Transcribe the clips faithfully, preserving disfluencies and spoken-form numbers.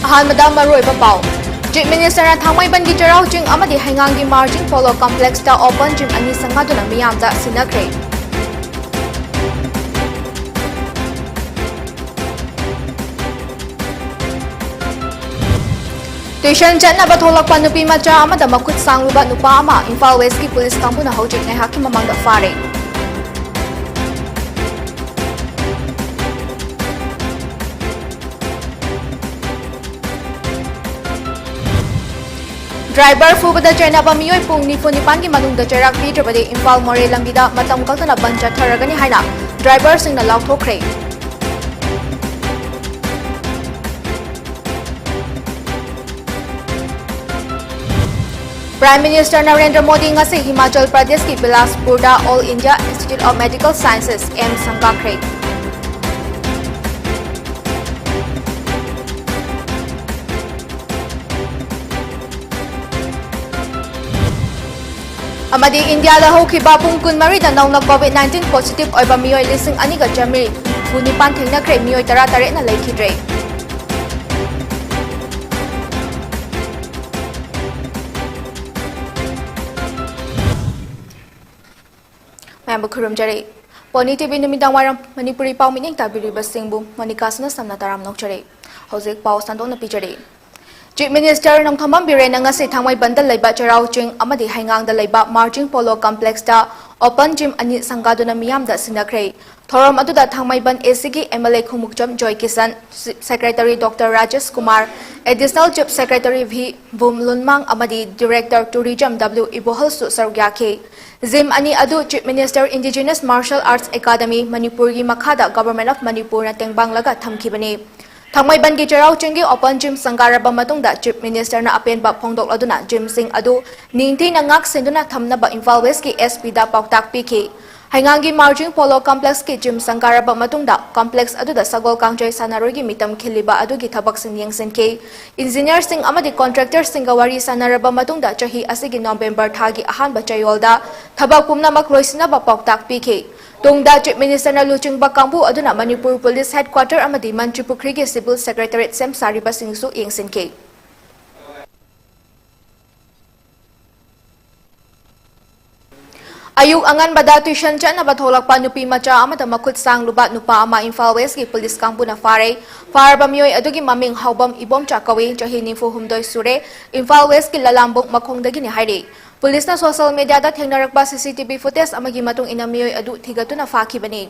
ꯑꯍꯥꯟꯕꯗ ꯃꯔꯨꯑꯣꯏꯕ ꯄꯥꯎ꯫ ꯆꯤꯐ ꯃꯤꯅꯤꯁꯇꯔꯅ ꯊꯥꯡꯃꯩꯕꯟꯒꯤ ꯆꯩꯔꯥꯎ ꯆꯤꯡ ꯑꯃꯗꯤ ꯍꯩꯉꯥꯡꯒꯤ ꯃꯥꯔꯖꯤꯡ ꯄꯣꯂꯣ ꯀꯝꯄ꯭ꯂꯦꯛꯁꯇ ꯑꯣꯄꯟ ꯖꯤꯝ ꯑꯅꯤ ꯁꯪꯒꯥꯗꯨꯅ ꯃꯤꯌꯥꯝꯗ ꯁꯤꯟꯅꯈ꯭ꯔꯦ꯫ ꯇ꯭ꯌꯨꯁꯟ ꯆꯠꯅꯕ ꯊꯣꯛꯂꯛꯄ ꯅꯨꯄꯤ ꯃꯆꯥ ꯑꯃꯗ ꯃꯈꯨꯠ ꯁꯥꯡꯂꯨꯕ ꯅꯨꯄꯥ ꯑꯃ ꯏꯝꯐꯥꯜ ꯋꯦꯁꯀꯤ ꯄꯨꯂꯤꯁ ꯀꯥꯡꯕꯨꯅ ꯍꯧꯖꯤꯛ ꯉꯥꯏꯍꯥꯛꯀꯤ ꯃꯃꯥꯡꯗ ꯐꯥꯔꯦ꯫ ꯗ꯭ꯔꯥꯏꯚꯔ ꯐꯨꯕꯗ ꯆꯩꯅꯕ ꯃꯤꯑꯣꯏ ꯄꯨꯡ ꯅꯤꯐꯨ ꯅꯤꯄꯥꯟꯒꯤ ꯃꯅꯨꯡꯗ ꯆꯩꯔꯥꯛ ꯄꯤꯗ꯭ꯔꯕꯗꯤ ꯏꯝꯐꯥꯜ ꯃꯣꯔꯦ ꯂꯝꯕꯤꯗ ꯃꯇꯝ ꯀꯛꯇꯅ ꯕꯟ ꯆꯠꯊꯔꯒꯅꯤ ꯍꯥꯏꯅ ꯗ꯭ꯔꯥꯏꯚꯔꯁꯤꯡꯅ ꯂꯥꯎꯊꯣꯛꯈ꯭ꯔꯦ꯫ Prime Minister ꯅꯔꯦꯟꯗ꯭ꯔ ꯃꯣꯗꯤ ꯉꯁꯤ ꯍꯤꯃꯥꯆꯜ ꯄ꯭ꯔꯗꯦꯁꯀꯤ ꯕꯤꯂꯥꯁꯄꯨꯔꯗ All India Institute of Medical Sciences, AIIMS ꯁꯪꯒꯥꯈ꯭ꯔꯦ꯫ ꯑꯃꯗꯤ ꯏꯟꯗꯤꯌꯥꯗ ꯍꯧꯈꯤꯕ ꯄꯨꯡ ꯀꯨꯟꯃꯔꯤꯗ ꯅꯧꯅ COVID nineteen positive ꯑꯣꯏꯕ ꯃꯤꯑꯣꯏ ꯂꯤꯁꯤꯡ ꯑꯅꯤꯒ ꯆꯥꯃꯔꯤ ꯍꯨꯝꯐꯨ ꯅꯤꯄꯥꯟ ꯊꯦꯡꯅꯈ꯭ꯔꯦ, ꯃꯤꯑꯣꯏ ꯇꯔꯥꯇꯔꯦꯠꯅ ꯂꯩꯈꯤꯗ꯭ꯔꯦ꯫ ꯃꯌꯥꯝꯕꯨ ꯈꯨꯔꯨꯝꯖꯔꯤ꯫ ꯄꯣꯅꯤ TV ꯅꯨꯃꯤꯗꯥꯡ ꯋꯥꯏꯔꯝ ꯃꯅꯤꯄꯨꯔꯤ ꯄꯥꯎ ꯃꯤꯠꯌꯦꯡ ꯇꯥꯕꯤꯔꯤꯕꯁꯤꯡꯕꯨ ꯃꯣꯅꯤꯀꯥ ꯁꯅꯥꯁꯝꯅ ꯇꯔꯥꯝꯅ ꯑꯣꯛꯆꯔꯤ꯫ ꯍꯧꯖꯤꯛ ꯄꯥꯎ ꯁꯟꯗꯣꯛꯅ ꯄꯤꯖꯔꯤ꯫ ꯆꯤꯐ ꯃꯤꯅꯤꯁꯇꯔ ꯅꯣꯡꯊꯣꯝꯕꯝ ꯕꯤꯔꯦꯟꯅ ꯉꯁꯤ ꯊꯥꯡꯃꯩꯕꯟꯗ ꯂꯩꯕ ꯆꯩꯔꯥꯎ ꯆꯤꯡ ꯑꯃꯗꯤ ꯍꯩꯉꯥꯡꯗ ꯂꯩꯕ ꯃꯥꯔꯖꯤꯡ ꯄꯣꯂꯣ ꯀꯝꯄ꯭ꯂꯦꯛꯁꯇ ꯑꯣꯄꯟ ꯖꯤꯝ ꯑꯅꯤ ꯁꯪꯒꯥꯗꯨꯅ ꯃꯤꯌꯥꯝꯗ ꯁꯤꯟꯅꯈ꯭ꯔꯦ꯫ ꯊꯧꯔꯝ ꯑꯗꯨꯗ ꯊꯥꯡꯃꯩꯕꯟ ACꯒꯤ MLA Khongmukcham Joy Kishan, chief secretary doctor Rajesh Kumar, additional chief secretary V Vum Lunmang ꯑꯃꯗꯤ ꯗꯤꯔꯦꯛꯇꯔ ꯇꯨꯔꯤꯖꯝ W ꯏꯕꯣꯍꯜꯁꯨ ꯁꯔꯨꯛ ꯌꯥꯈꯤ꯫ ꯖꯤꯝ ꯑꯅꯤ ꯑꯗꯨ chief minister indigenous martial arts academy ꯃꯅꯤꯄꯨꯔꯒꯤ ꯃꯈꯥꯗ ꯒꯚꯔꯟꯃꯦꯟꯠ ꯑꯣꯐ ꯃꯅꯤꯄꯨꯔꯅ ꯇꯦꯡꯕꯥꯡꯂꯒ ꯊꯝꯈꯤꯕꯅꯤ꯫ ꯊꯥꯡꯃꯩꯕꯟꯒꯤ ꯆꯩꯔꯥꯎ ꯆꯤꯡꯒꯤ ꯑꯣꯄꯟ ꯖꯤꯝ ꯁꯪꯒꯥꯔꯕ ꯃꯇꯨꯡꯗ ꯆꯤꯐ ꯃꯤꯅꯤꯁꯇꯔꯅ ꯑꯄꯦꯟꯕ ꯐꯣꯡꯗꯣꯛꯂꯗꯨꯅ ꯖꯤꯝꯁꯤꯡ ꯑꯗꯨ ꯅꯤꯡꯊꯤꯅ ꯉꯥꯛ ꯁꯦꯟꯗꯨꯅ ꯊꯝꯅꯕ ꯏꯝꯐꯥꯜ ꯋꯦꯁꯀꯤ SPꯗ ꯄꯥꯎꯇꯥꯛ ꯄꯤꯈꯤ꯫ ꯍꯩꯉꯥꯡꯒꯤ ꯃꯥꯔꯖꯤꯡ ꯄꯣꯂꯣ ꯀꯝꯄ꯭ꯂꯦꯛꯁꯀꯤ ꯖꯤꯝ ꯁꯪꯒꯥꯔꯕ ꯃꯇꯨꯡꯗ ꯀꯝꯄ꯭ꯂꯦꯛꯁ ꯑꯗꯨꯗ ꯁꯒꯣꯜ ꯀꯥꯡꯖꯩ ꯁꯥꯟꯅꯔꯣꯏꯒꯤ ꯃꯤꯇꯝ ꯈꯤꯜꯂꯤꯕ ꯑꯗꯨꯒꯤ ꯊꯕꯛꯁꯤꯡ ꯌꯦꯡꯁꯤꯟꯈꯤ꯫ ꯏꯟꯖꯤꯅꯤꯌꯔꯁꯤꯡ ꯑꯃꯗꯤ ꯀꯣꯟꯇ꯭ꯔꯦꯛꯇꯔꯁꯤꯡꯒ ꯋꯥꯔꯤ ꯁꯥꯟꯅꯔꯕ ꯃꯇꯨꯡꯗ ꯆꯍꯤ ꯑꯁꯤꯒꯤ ꯅꯣꯕꯦꯝꯕꯔ ꯊꯥꯒꯤ ꯑꯍꯥꯟꯕ ꯆꯌꯣꯜꯗ ꯊꯕꯛ ꯄꯨꯝꯅꯃꯛ ꯂꯣꯏꯁꯤꯟꯅꯕ ꯄꯥꯎꯇꯥꯛ ꯄꯤꯈꯤ꯫ ꯇꯨꯡꯗ Chief Ministerꯅ ꯂꯨꯆꯤꯡꯕ ꯀꯥꯡꯕꯨ ꯑꯗꯨꯅ ꯃꯅꯤꯄꯨꯔ Police Headquarter ꯑꯃꯗꯤ ꯃꯟꯇ꯭ꯔꯤꯄꯨꯈ꯭ꯔꯤꯒꯤ Civil Secretariat ꯁꯦꯝ ꯁꯥꯔꯤꯕꯁꯤꯡꯁꯨ ꯌꯦꯡꯁꯤꯟꯈꯤ꯫ ꯑꯌꯨꯛ ꯑꯉꯟꯕꯗ tuition ꯆꯠꯅꯕ ꯊꯣꯛꯂꯛꯄ ꯅꯨꯄꯤ ꯃꯆꯥ ꯑꯃꯗ ꯃꯈꯨꯠ ꯁꯥꯡꯂꯨꯕ ꯅꯨꯄꯥ ꯑꯃ ꯏꯝꯐꯥꯜ Westꯀꯤ police ꯀꯥꯡꯕꯨꯅ ꯐꯥꯔꯦ꯫ ꯐꯥꯔꯕ ꯃꯤꯑꯣꯏ ꯑꯗꯨꯒꯤ ꯃꯃꯤꯡ ꯍꯥꯎꯕꯝ ꯏꯕꯣꯝꯆꯥ ꯀꯧꯏ, ꯆꯍꯤ ꯅꯤꯐꯨ ꯍꯨꯝꯗꯣꯏ ꯁꯨꯔꯦ, ꯏꯝꯐꯥꯜ Westꯀꯤ ꯂꯂꯥꯝꯕꯨꯡ ꯃꯈꯣꯡꯗꯒꯤꯅꯤ ꯍꯥꯏꯔꯤ꯫ Policeꯅ social mediaꯗ ꯊꯦꯡꯅꯔꯛꯄ CCTV footage ꯑꯃꯒꯤ ꯃꯇꯨꯡ ꯏꯟꯅ ꯃꯤꯑꯣꯏ ꯑꯗꯨ ꯊꯤꯒꯠꯇꯨꯅ ꯐꯥꯈꯤꯕꯅꯤ꯫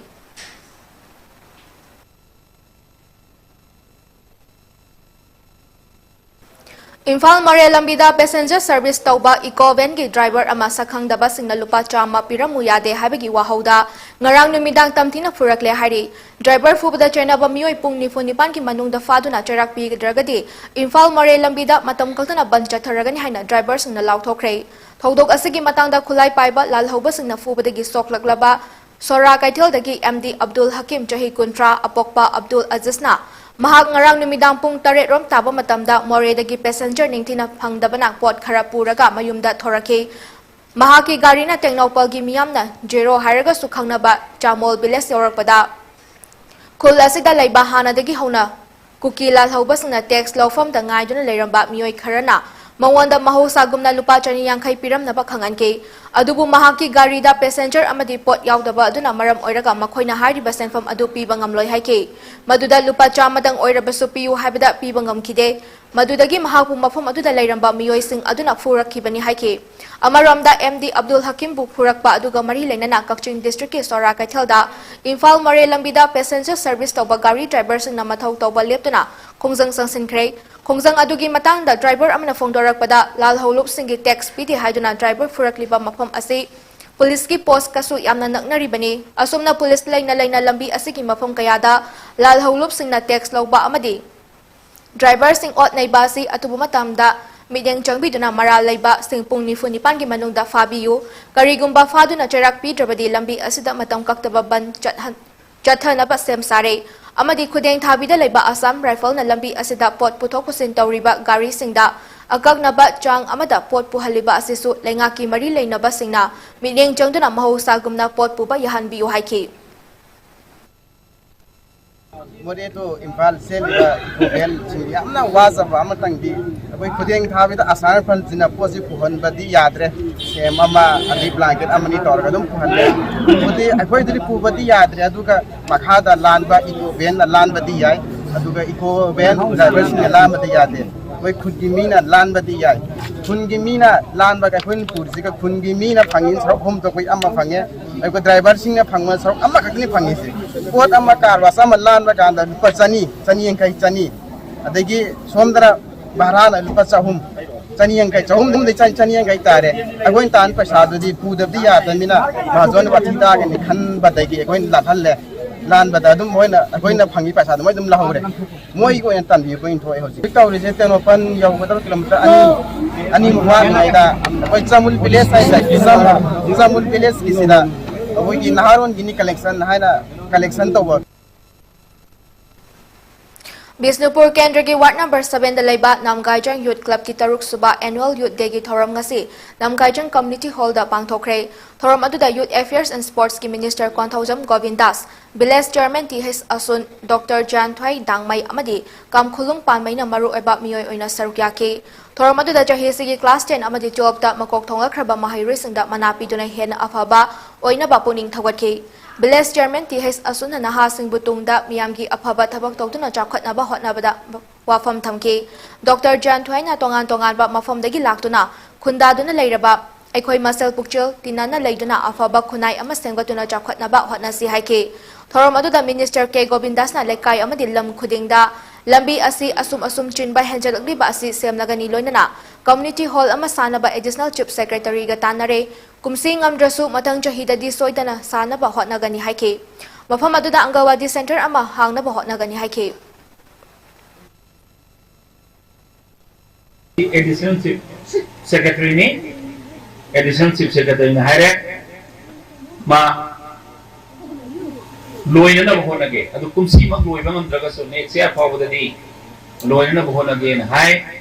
ꯏꯝꯐꯥꯜ ꯃꯣꯔꯦ ꯂꯝꯕꯤꯗ passenger service ꯇꯧꯕ eco vanꯒꯤ driver ꯑꯃ ꯁꯛꯈꯪꯗꯕꯁꯤꯡꯅ ꯂꯨꯄꯥ ꯆꯥꯝꯃ ꯄꯤꯔꯝꯃꯨ ꯌꯥꯗꯦ ꯍꯥꯏꯕꯒꯤ ꯋꯥꯍꯧꯗ ꯉꯔꯥꯡ ꯅꯨꯃꯤꯗꯥꯡ ꯇꯝꯊꯤꯅ ꯐꯨꯔꯛꯂꯦ ꯍꯥꯏꯔꯤ꯫ Driver ꯐꯨꯕꯗ ꯆꯩꯅꯕ ꯃꯤꯑꯣꯏ ꯄꯨꯡ ꯅꯤꯐꯨ ꯅꯤꯄꯥꯟꯒꯤ ꯃꯅꯨꯡꯗ ꯐꯥꯗꯨꯅ ꯆꯩꯔꯥꯛ ꯄꯤꯗ꯭ꯔꯒꯗꯤ ꯏꯝꯐꯥꯜ ꯃꯣꯔꯦ ꯂꯝꯕꯤꯗ ꯃꯇꯝ ꯀꯛꯇꯅ ꯕꯟ ꯆꯠꯊꯔꯒꯅꯤ ꯍꯥꯏꯅ driverꯁꯤꯡꯅ ꯂꯥꯎꯊꯣꯛꯈ꯭ꯔꯦ꯫ ꯊꯧꯗꯣꯛ ꯑꯁꯤꯒꯤ ꯃꯇꯥꯡꯗ ꯈꯨꯠꯂꯥꯏ ꯄꯥꯏꯕ ꯂꯥꯜꯍꯧꯕꯁꯤꯡꯅ ꯐꯨꯕꯗꯒꯤ ꯁꯣꯛꯂꯛꯂꯕ ꯁꯣꯔꯥ ꯀꯩꯊꯦꯜꯗꯒꯤ ꯑꯦꯝ ꯗꯤ ꯑꯕꯗꯨꯜ ꯍꯀꯤꯝ, ꯆꯍꯤ ꯀꯨꯟꯊ꯭ꯔꯥ, ꯑꯄꯣꯛꯄ ꯑꯕꯗꯨꯜ ꯑꯖꯤꯖꯅ ꯃꯍꯥꯛ ꯉꯔꯥꯡ ꯅꯨꯃꯤꯗꯥꯡ ꯄꯨꯡ ꯇꯔꯦꯠ ꯔꯣꯝ ꯇꯥꯕ ꯃꯇꯝꯗ ꯃꯣꯔꯦꯗꯒꯤ passenger ꯅꯤꯡꯊꯤꯅ ꯐꯪꯗꯕꯅ ꯄꯣꯠ ꯈꯔ ꯄꯨꯔꯒ ꯃꯌꯨꯝꯗ ꯊꯣꯔꯛꯈꯤ꯫ ꯃꯍꯥꯛꯀꯤ ꯒꯥꯔꯤꯅ ꯇꯦꯡꯅꯧꯄꯜꯒꯤ ꯃꯤꯌꯥꯝꯅ ꯖꯦꯔꯣ ꯍꯥꯏꯔꯒꯁꯨ ꯈꯪꯅꯕ ꯆꯥꯃꯣꯜ village ꯌꯧꯔꯛꯄꯗ ꯈꯨꯜ ꯑꯁꯤꯗ ꯂꯩꯕ ꯍꯥꯟꯅꯗꯒꯤ ꯍꯧꯅ ꯀꯨꯀꯤ ꯂꯥꯜꯍꯧꯕꯁꯤꯡꯅ tax ꯂꯧꯐꯝꯗ ꯉꯥꯏꯗꯨꯅ ꯂꯩꯔꯝꯕ ꯃꯤꯑꯣꯏ ꯈꯔꯅ ꯃꯉꯣꯟꯗ ꯃꯍꯧꯁꯥꯒꯨꯝꯅ ꯂꯨꯄꯥ ꯆꯅꯤ ꯌꯥꯡꯈꯩ ꯄꯤꯔꯝꯅꯕ ꯈꯪꯍꯟꯈꯤ꯫ ꯑꯗꯨꯕꯨ ꯃꯍꯥꯛꯀꯤ ꯒꯥꯔꯤꯗ passenger ꯑꯃꯗꯤ ꯄꯣꯠ ꯌꯥꯎꯗꯕ ꯑꯗꯨꯅ ꯃꯔꯝ ꯑꯣꯏꯔꯒ ꯃꯈꯣꯏꯅ ꯍꯥꯏꯔꯤꯕ ꯁꯦꯟꯐꯝ ꯑꯗꯨ ꯄꯤꯕ ꯉꯝꯂꯣꯏ ꯍꯥꯏꯈꯤ꯫ ꯃꯗꯨꯗ ꯂꯨꯄꯥ ꯆꯥꯝꯃꯗꯪ ꯑꯣꯏꯔꯕꯁꯨ ꯄꯤꯌꯨ ꯍꯥꯏꯕꯗ ꯄꯤꯕ ꯉꯝꯈꯤꯗꯦ꯫ ꯃꯗꯨꯗꯒꯤ ꯃꯍꯥꯛꯄꯨ ꯃꯐꯝ ꯑꯗꯨꯗ ꯂꯩꯔꯝꯕ ꯃꯤꯑꯣꯏꯁꯤꯡ ꯑꯗꯨꯅ ꯐꯨꯔꯛꯈꯤꯕꯅꯤ ꯍꯥꯏꯈꯤ꯫ ꯑꯃꯔꯣꯝꯗ, ꯑꯦꯝ ꯗꯤ ꯑꯕꯗꯨꯜ ꯍꯀꯤꯝꯕꯨ ꯐꯨꯔꯛꯄ ꯑꯗꯨꯒ ꯃꯔꯤ ꯂꯩꯅꯅ ꯀꯛꯆꯤꯡ districtꯀꯤ ꯁꯣꯔꯥ ꯀꯩꯊꯦꯜꯗ ꯏꯝꯐꯥꯜ ꯃꯣꯔꯦ ꯂꯝꯕꯤꯗ passenger service ꯇꯧꯕ ꯒꯥꯔꯤ driverꯁꯤꯡꯅ ꯃꯊꯧ ꯇꯧꯕ ꯂꯦꯞꯇꯨꯅ ꯈꯣꯡꯖꯪ ꯆꯪꯁꯤꯟꯈ꯭ꯔꯦ꯫ ꯈꯣꯡꯖꯪ ꯑꯗꯨꯒꯤ ꯃꯇꯥꯡꯗ driver ꯑꯃꯅ ꯐꯣꯡꯗꯣꯔꯛꯄꯗ, ꯂꯥꯜꯍꯧꯂꯨꯞꯁꯤꯡꯒꯤ tax ꯄꯤꯗꯦ ꯍꯥꯏꯗꯨꯅ driver ꯐꯨꯔꯛꯂꯤꯕ ꯃꯐꯝ ꯑꯁꯤ policeꯀꯤ postꯀꯁꯨ ꯌꯥꯝꯅ ꯅꯛꯅꯔꯤꯕꯅꯤ꯫ ꯑꯁꯨꯝꯅ police ꯂꯩꯅ ꯂꯩꯅ ꯂꯝꯕꯤ ꯑꯁꯤꯒꯤ ꯃꯐꯝ ꯀꯌꯥꯗ ꯂꯥꯜꯍꯧꯂꯨꯞꯁꯤꯡꯅ tax ꯂꯧꯕ ꯑꯃꯗꯤ driverꯁꯤꯡ ꯑꯣꯠ ꯅꯩꯕ ꯑꯁꯤ ꯑꯊꯨꯕ ꯃꯇꯝꯗ ꯃꯤꯠꯌꯦꯡ ꯆꯪꯕꯤꯗꯨꯅ ꯃꯔꯥꯜ ꯂꯩꯕꯁꯤꯡ ꯄꯨꯡ ꯅꯤꯐꯨ ꯅꯤꯄꯥꯟꯒꯤ ꯃꯅꯨꯡꯗ ꯐꯥꯕꯤꯌꯨ꯫ ꯀꯔꯤꯒꯨꯝꯕ ꯐꯥꯗꯨꯅ ꯆꯩꯔꯥꯛ ꯄꯤꯗ꯭ꯔꯕꯗꯤ ꯂꯝꯕꯤ ꯑꯁꯤꯗ ꯃꯇꯝ ꯀꯛꯇꯕ ꯕꯟ ꯆꯠꯍꯟ-, ꯆꯠꯊꯅꯕ ꯁꯦꯝ ꯁꯥꯔꯦ꯫ ꯑꯃꯗꯤ ꯈꯨꯗꯦꯡ ꯊꯥꯕꯤꯗ ꯂꯩꯕ Assam Rifleꯅ ꯂꯝꯕꯤ ꯑꯁꯤꯗ ꯄꯣꯠ ꯄꯨꯊꯣꯛ ꯄꯨꯁꯤꯟ ꯇꯧꯔꯤꯕ ꯒꯥꯔꯤꯁꯤꯡꯗ ꯑꯀꯛꯅꯕ ꯆꯥꯡ ꯑꯃꯗ ꯄꯣꯠ ꯄꯨꯍꯜꯂꯤꯕ ꯑꯁꯤꯁꯨ ꯂꯩꯉꯥꯛꯀꯤ ꯃꯔꯤ ꯂꯩꯅꯕꯁꯤꯡꯅ ꯃꯤꯠꯌꯦꯡ ꯆꯪꯗꯨꯅ ꯃꯍꯧꯁꯥꯒꯨꯝꯅ ꯄꯣꯠ ꯄꯨꯕ ꯌꯥꯍꯟꯕꯤꯌꯨ ꯍꯥꯏꯈꯤ꯫ ꯃꯣꯔꯦ ꯇꯨ ꯏꯝꯐꯥꯜ ꯆꯦꯜꯂꯤꯕ ꯏꯀꯣ ꯚꯦꯟꯁꯤꯡ ꯌꯥꯝꯅ ꯋꯥꯖꯕ ꯑꯃꯇꯪꯗꯤ, ꯑꯩꯈꯣꯏ ꯈꯨꯗꯦꯡ ꯊꯥꯕꯤꯗ ꯑꯁꯥꯔ ꯐꯟꯁꯤꯅ ꯄꯣꯠꯁꯤ ꯄꯨꯍꯟꯕꯗꯤ ꯌꯥꯗ꯭ꯔꯦ꯫ ꯁꯦꯝ ꯑꯃ ꯑꯗꯩ ꯕ꯭ꯂꯥꯡꯀꯦꯠ ꯑꯃꯅꯤ ꯇꯧꯔꯒ ꯑꯗꯨꯝ ꯄꯨꯍꯜꯂꯦ꯫ ꯄꯣꯠꯇꯤ ꯑꯩꯈꯣꯏꯗꯗꯤ ꯄꯨꯕꯗꯤ ꯌꯥꯗ꯭ꯔꯦ, ꯑꯗꯨꯒ ꯃꯈꯥꯗ ꯂꯥꯟꯕ ꯏꯀꯣ ꯚꯦꯟꯅ ꯂꯥꯟꯕꯗꯤ ꯌꯥꯏ, ꯑꯗꯨꯒ ꯏꯀꯣ ꯚꯦꯟ ꯗ꯭ꯔꯥꯏꯚꯔꯁꯤꯡꯅ ꯂꯥꯟꯕꯗꯤ ꯌꯥꯗꯦ꯫ ꯑꯩꯈꯣꯏ ꯈꯨꯟꯒꯤ ꯃꯤꯅ ꯂꯥꯟꯕꯗꯤ ꯌꯥꯏ꯫ ꯈꯨꯟꯒꯤ ꯃꯤꯅ ꯂꯥꯟꯕꯒ ꯑꯩꯈꯣꯏꯅ ꯄꯨꯔꯤꯁꯤꯒ ꯈꯨꯟꯒꯤ ꯃꯤꯅ ꯐꯪꯉꯤ ꯁꯔꯨꯛ ꯑꯍꯨꯝ ꯊꯣꯛꯄꯩ ꯑꯃ ꯐꯪꯉꯦ꯫ ꯑꯩꯈꯣꯏ ꯗ꯭ꯔꯥꯏꯚꯔꯁꯤꯡꯅ ꯐꯪꯕ ꯁꯔꯨꯛ ꯑꯃꯈꯛꯇꯅꯤ ꯐꯪꯉꯤꯁꯦ꯫ ꯄꯣꯠ ꯑꯃ ꯀꯥꯔꯕꯥꯔ ꯑꯃ ꯂꯥꯟꯕ ꯀꯥꯟꯗ ꯂꯨꯄꯥ ꯆꯅꯤ, ꯆꯅꯤ ꯌꯥꯡꯈꯩ, ꯆꯅꯤ, ꯑꯗꯒꯤ ꯁꯣꯝꯗꯅ ꯚꯔꯥꯅ ꯂꯨꯄꯥ ꯆꯍꯨꯝ, ꯆꯅꯤ ꯌꯥꯡꯈꯩ, ꯆꯍꯨꯝꯗꯨꯝꯗꯩ ꯆꯅꯤ, ꯆꯅꯤ ꯌꯥꯡꯈꯩ ꯇꯥꯔꯦ꯫ ꯑꯩꯈꯣꯏꯅ ꯇꯥꯟ ꯄꯩꯁꯥꯗꯨꯗꯤ ꯄꯨꯗꯕꯗꯤ ꯌꯥꯗꯕꯅꯤꯅ ꯃꯍꯥꯖꯣꯟ ꯋꯥꯊꯤ ꯇꯥꯒꯅꯤ ꯈꯟꯕꯗꯒꯤ ꯑꯩꯈꯣꯏꯅ ꯂꯥꯜꯍꯜꯂꯦ꯫ ꯂꯥꯟꯕꯗ ꯑꯗꯨꯝ ꯃꯣꯏꯅ, ꯑꯩꯈꯣꯏꯅ ꯐꯪꯉꯤ ꯄꯩꯁꯥꯗꯣ ꯃꯣꯏ ꯑꯗꯨꯝ ꯂꯧꯍꯧꯔꯦ꯫ ꯃꯣꯏꯒꯤ ꯑꯣꯏꯅ ꯇꯥꯟꯕꯤꯕ ꯑꯣꯏꯅ ꯊꯣꯛꯑꯦ ꯍꯧꯖꯤꯛ꯫ ꯍꯧꯖꯤꯛ ꯇꯧꯔꯤꯁꯦ ꯇꯦꯡꯅꯧꯄꯜ ꯌꯧꯒꯗꯕ ꯀꯤꯂꯣꯃꯤꯇꯔ ꯑꯅꯤ, ꯑꯅꯤꯃꯨꯛ ꯋꯥꯠꯂꯤꯉꯩꯗ ꯑꯩꯈꯣꯏ ꯆꯃꯨꯜ ꯚꯤꯂꯦꯖ ꯍꯥꯏꯁꯦ, ꯆꯃꯨꯜ, ꯆꯃꯨꯜ ꯚꯤꯂꯦꯖꯀꯤꯁꯤꯗ ꯑꯩꯈꯣꯏꯒꯤ ꯅꯍꯥꯔꯣꯟꯒꯤꯅꯤ ꯀꯂꯦꯛꯁꯟ ꯍꯥꯏꯅ ꯀꯂꯦꯛꯁꯟ ꯇꯧꯕ꯫ ꯕꯤꯁꯅꯨꯄꯨꯔ ꯀꯦꯟꯗ꯭ꯔꯒꯤ ꯋꯥꯔꯗ ꯅꯝꯕꯔ ꯁꯚꯦꯟꯗ ꯂꯩꯕ ꯅꯝꯒꯥꯏꯖꯪ ꯌꯨꯠ ꯀ꯭ꯂꯕꯀꯤ ꯇꯔꯨꯛ ꯁꯨꯕ ꯑꯦꯅꯨꯋꯦꯜ ꯌꯨꯠ ꯗꯦꯒꯤ ꯊꯧꯔꯝ ꯉꯁꯤ ꯅꯝꯒꯥꯏꯖꯪ ꯀꯝꯃ꯭ꯌꯨꯅꯤꯇꯤ ꯍꯣꯜꯗ ꯄꯥꯡꯊꯣꯛꯈ꯭ꯔꯦ꯫ ꯊꯧꯔꯝ ꯑꯗꯨꯗ ꯌꯨꯠ ꯑꯦꯐꯤꯌꯔꯁ ꯑꯦꯟ ꯁ꯭ꯄꯣꯔꯠꯁꯀꯤ ꯃꯤꯅꯤꯁꯇꯔ Konthoujam Govindas, village chairman T H Asun, doctor Janthwai Dangmei ꯑꯃꯗꯤ ꯀꯥꯝꯈꯨꯂꯨꯡ ꯄꯥꯟꯃꯩꯅ ꯃꯔꯨꯑꯣꯏꯕ ꯃꯤꯑꯣꯏ ꯑꯣꯏꯅ ꯁꯔꯨꯛ ꯌꯥꯈꯤ꯫ ꯊꯧꯔꯝ ꯑꯗꯨꯗ ꯆꯍꯤꯁꯤꯒꯤ ꯀ꯭ꯂꯥꯁ ꯇꯦꯟ ꯑꯃꯗꯤ ꯇꯨꯋꯦꯜꯐꯇ ꯃꯀꯣꯛ ꯊꯣꯡꯂꯛꯈ꯭ꯔꯕ ꯃꯍꯩꯔꯣꯏꯁꯤꯡꯗ ꯃꯅꯥ ꯄꯤꯗꯨꯅ ꯍꯦꯟꯅ ꯑꯐꯕ ꯑꯣꯏꯅꯕ ꯄꯨꯛꯅꯤꯡ ꯊꯧꯒꯠꯈꯤ꯫ ꯚꯤꯂꯦꯖ ꯆꯤꯌꯔꯃꯦꯟ ꯇꯤ ꯍꯩꯆ ꯑꯁꯨꯟꯅ ꯅꯍꯥꯁꯤꯡꯕꯨ ꯇꯨꯡꯗ ꯃꯤꯌꯥꯝꯒꯤ ꯑꯐꯕ ꯊꯕꯛ ꯇꯧꯗꯨꯅ ꯆꯥꯎꯈꯠꯅꯕ ꯍꯣꯠꯅꯕꯗ ꯋꯥꯐꯝ ꯊꯝꯈꯤ꯫ ꯗꯣꯛꯇꯔ ꯖꯥꯟꯊ꯭ꯋꯥꯏꯅ ꯇꯣꯉꯥꯟ ꯇꯣꯉꯥꯟꯕ ꯃꯐꯝꯗꯒꯤ ꯂꯥꯛꯇꯨꯅ ꯈꯨꯟꯗꯥꯗꯨꯅ ꯂꯩꯔꯕ ꯑꯩꯈꯣꯏ ꯃꯁꯦꯜ ꯄꯨꯛꯆꯦꯜ ꯇꯤꯟꯅꯅ ꯂꯩꯗꯨꯅ ꯑꯐꯕ ꯈꯨꯟꯅꯥꯏ ꯑꯃ ꯁꯦꯝꯒꯠꯇꯨꯅ ꯆꯥꯎꯈꯠꯅꯕ ꯍꯣꯠꯅꯁꯤ ꯍꯥꯏꯈꯤ꯫ ꯊꯧꯔꯝ ꯑꯗꯨꯗ ꯃꯤꯅꯤꯁꯇꯔ ꯀꯦ ꯒꯣꯕꯤꯟꯗꯥꯁꯅ ꯂꯩꯀꯥꯏ ꯑꯃꯗꯤ ꯂꯝ ꯈꯨꯗꯤꯡꯗ ꯂꯝꯕꯤ ꯑꯁꯤ ꯑꯁꯨꯝ ꯑꯁꯨꯝ ꯆꯤꯟꯕ ꯍꯦꯟꯖꯜꯂꯛꯂꯤꯕ ꯑꯁꯤ ꯁꯦꯝꯂꯒꯅꯤ ꯂꯣꯏꯅꯅ ꯀꯝꯃ꯭ꯌꯨꯅꯤꯇꯤ ꯍꯣꯜ ꯑꯃ ꯁꯥꯅꯕ ꯑꯦꯗꯤꯁꯅꯦꯜ ꯆꯤꯐ ꯁꯦꯀ꯭ꯔꯦꯇꯔꯤꯒ ꯇꯥꯟꯅꯔꯦ꯫ ꯀꯨꯝꯁꯤ ꯉꯝꯗ꯭ꯔꯁꯨ ꯃꯊꯪ ꯆꯍꯤꯗꯗꯤ ꯁꯣꯏꯗꯅ ꯁꯥꯅꯕ ꯍꯣꯠꯅꯒꯅꯤ ꯍꯥꯏꯈꯤ꯫ ꯃꯐꯝ ꯑꯗꯨꯗ ꯑꯪꯒꯜꯋꯥꯗꯤ ꯁꯦꯟꯇꯔ ꯑꯃ ꯍꯥꯡꯅꯕ ꯍꯣꯠꯅꯒꯅꯤ ꯍꯥꯏꯈꯤ꯫ ꯑꯦꯗꯤꯁꯅꯦꯜ ꯆꯤꯐ ꯁꯦꯀ꯭ꯔꯦꯇꯔꯤꯅꯤ, ꯑꯦꯗꯤꯁꯅꯦꯜ ꯆꯤꯐ ꯁꯦꯀ꯭ꯔꯦꯇꯔꯤꯅ ꯍꯥꯏꯔꯦ, ꯃꯥ ꯂꯣꯏꯅꯅꯕ ꯍꯣꯠꯅꯒꯦ꯫ ꯑꯗꯨ ꯀꯨꯝꯁꯤꯃꯛ ꯂꯣꯏꯕ ꯉꯝꯗ꯭ꯔꯒꯁꯨ next year ꯐꯥꯎꯕꯗꯗꯤ ꯂꯣꯏꯅꯅꯕ ꯍꯣꯠꯅꯒꯦꯅ ꯍꯥꯏ꯫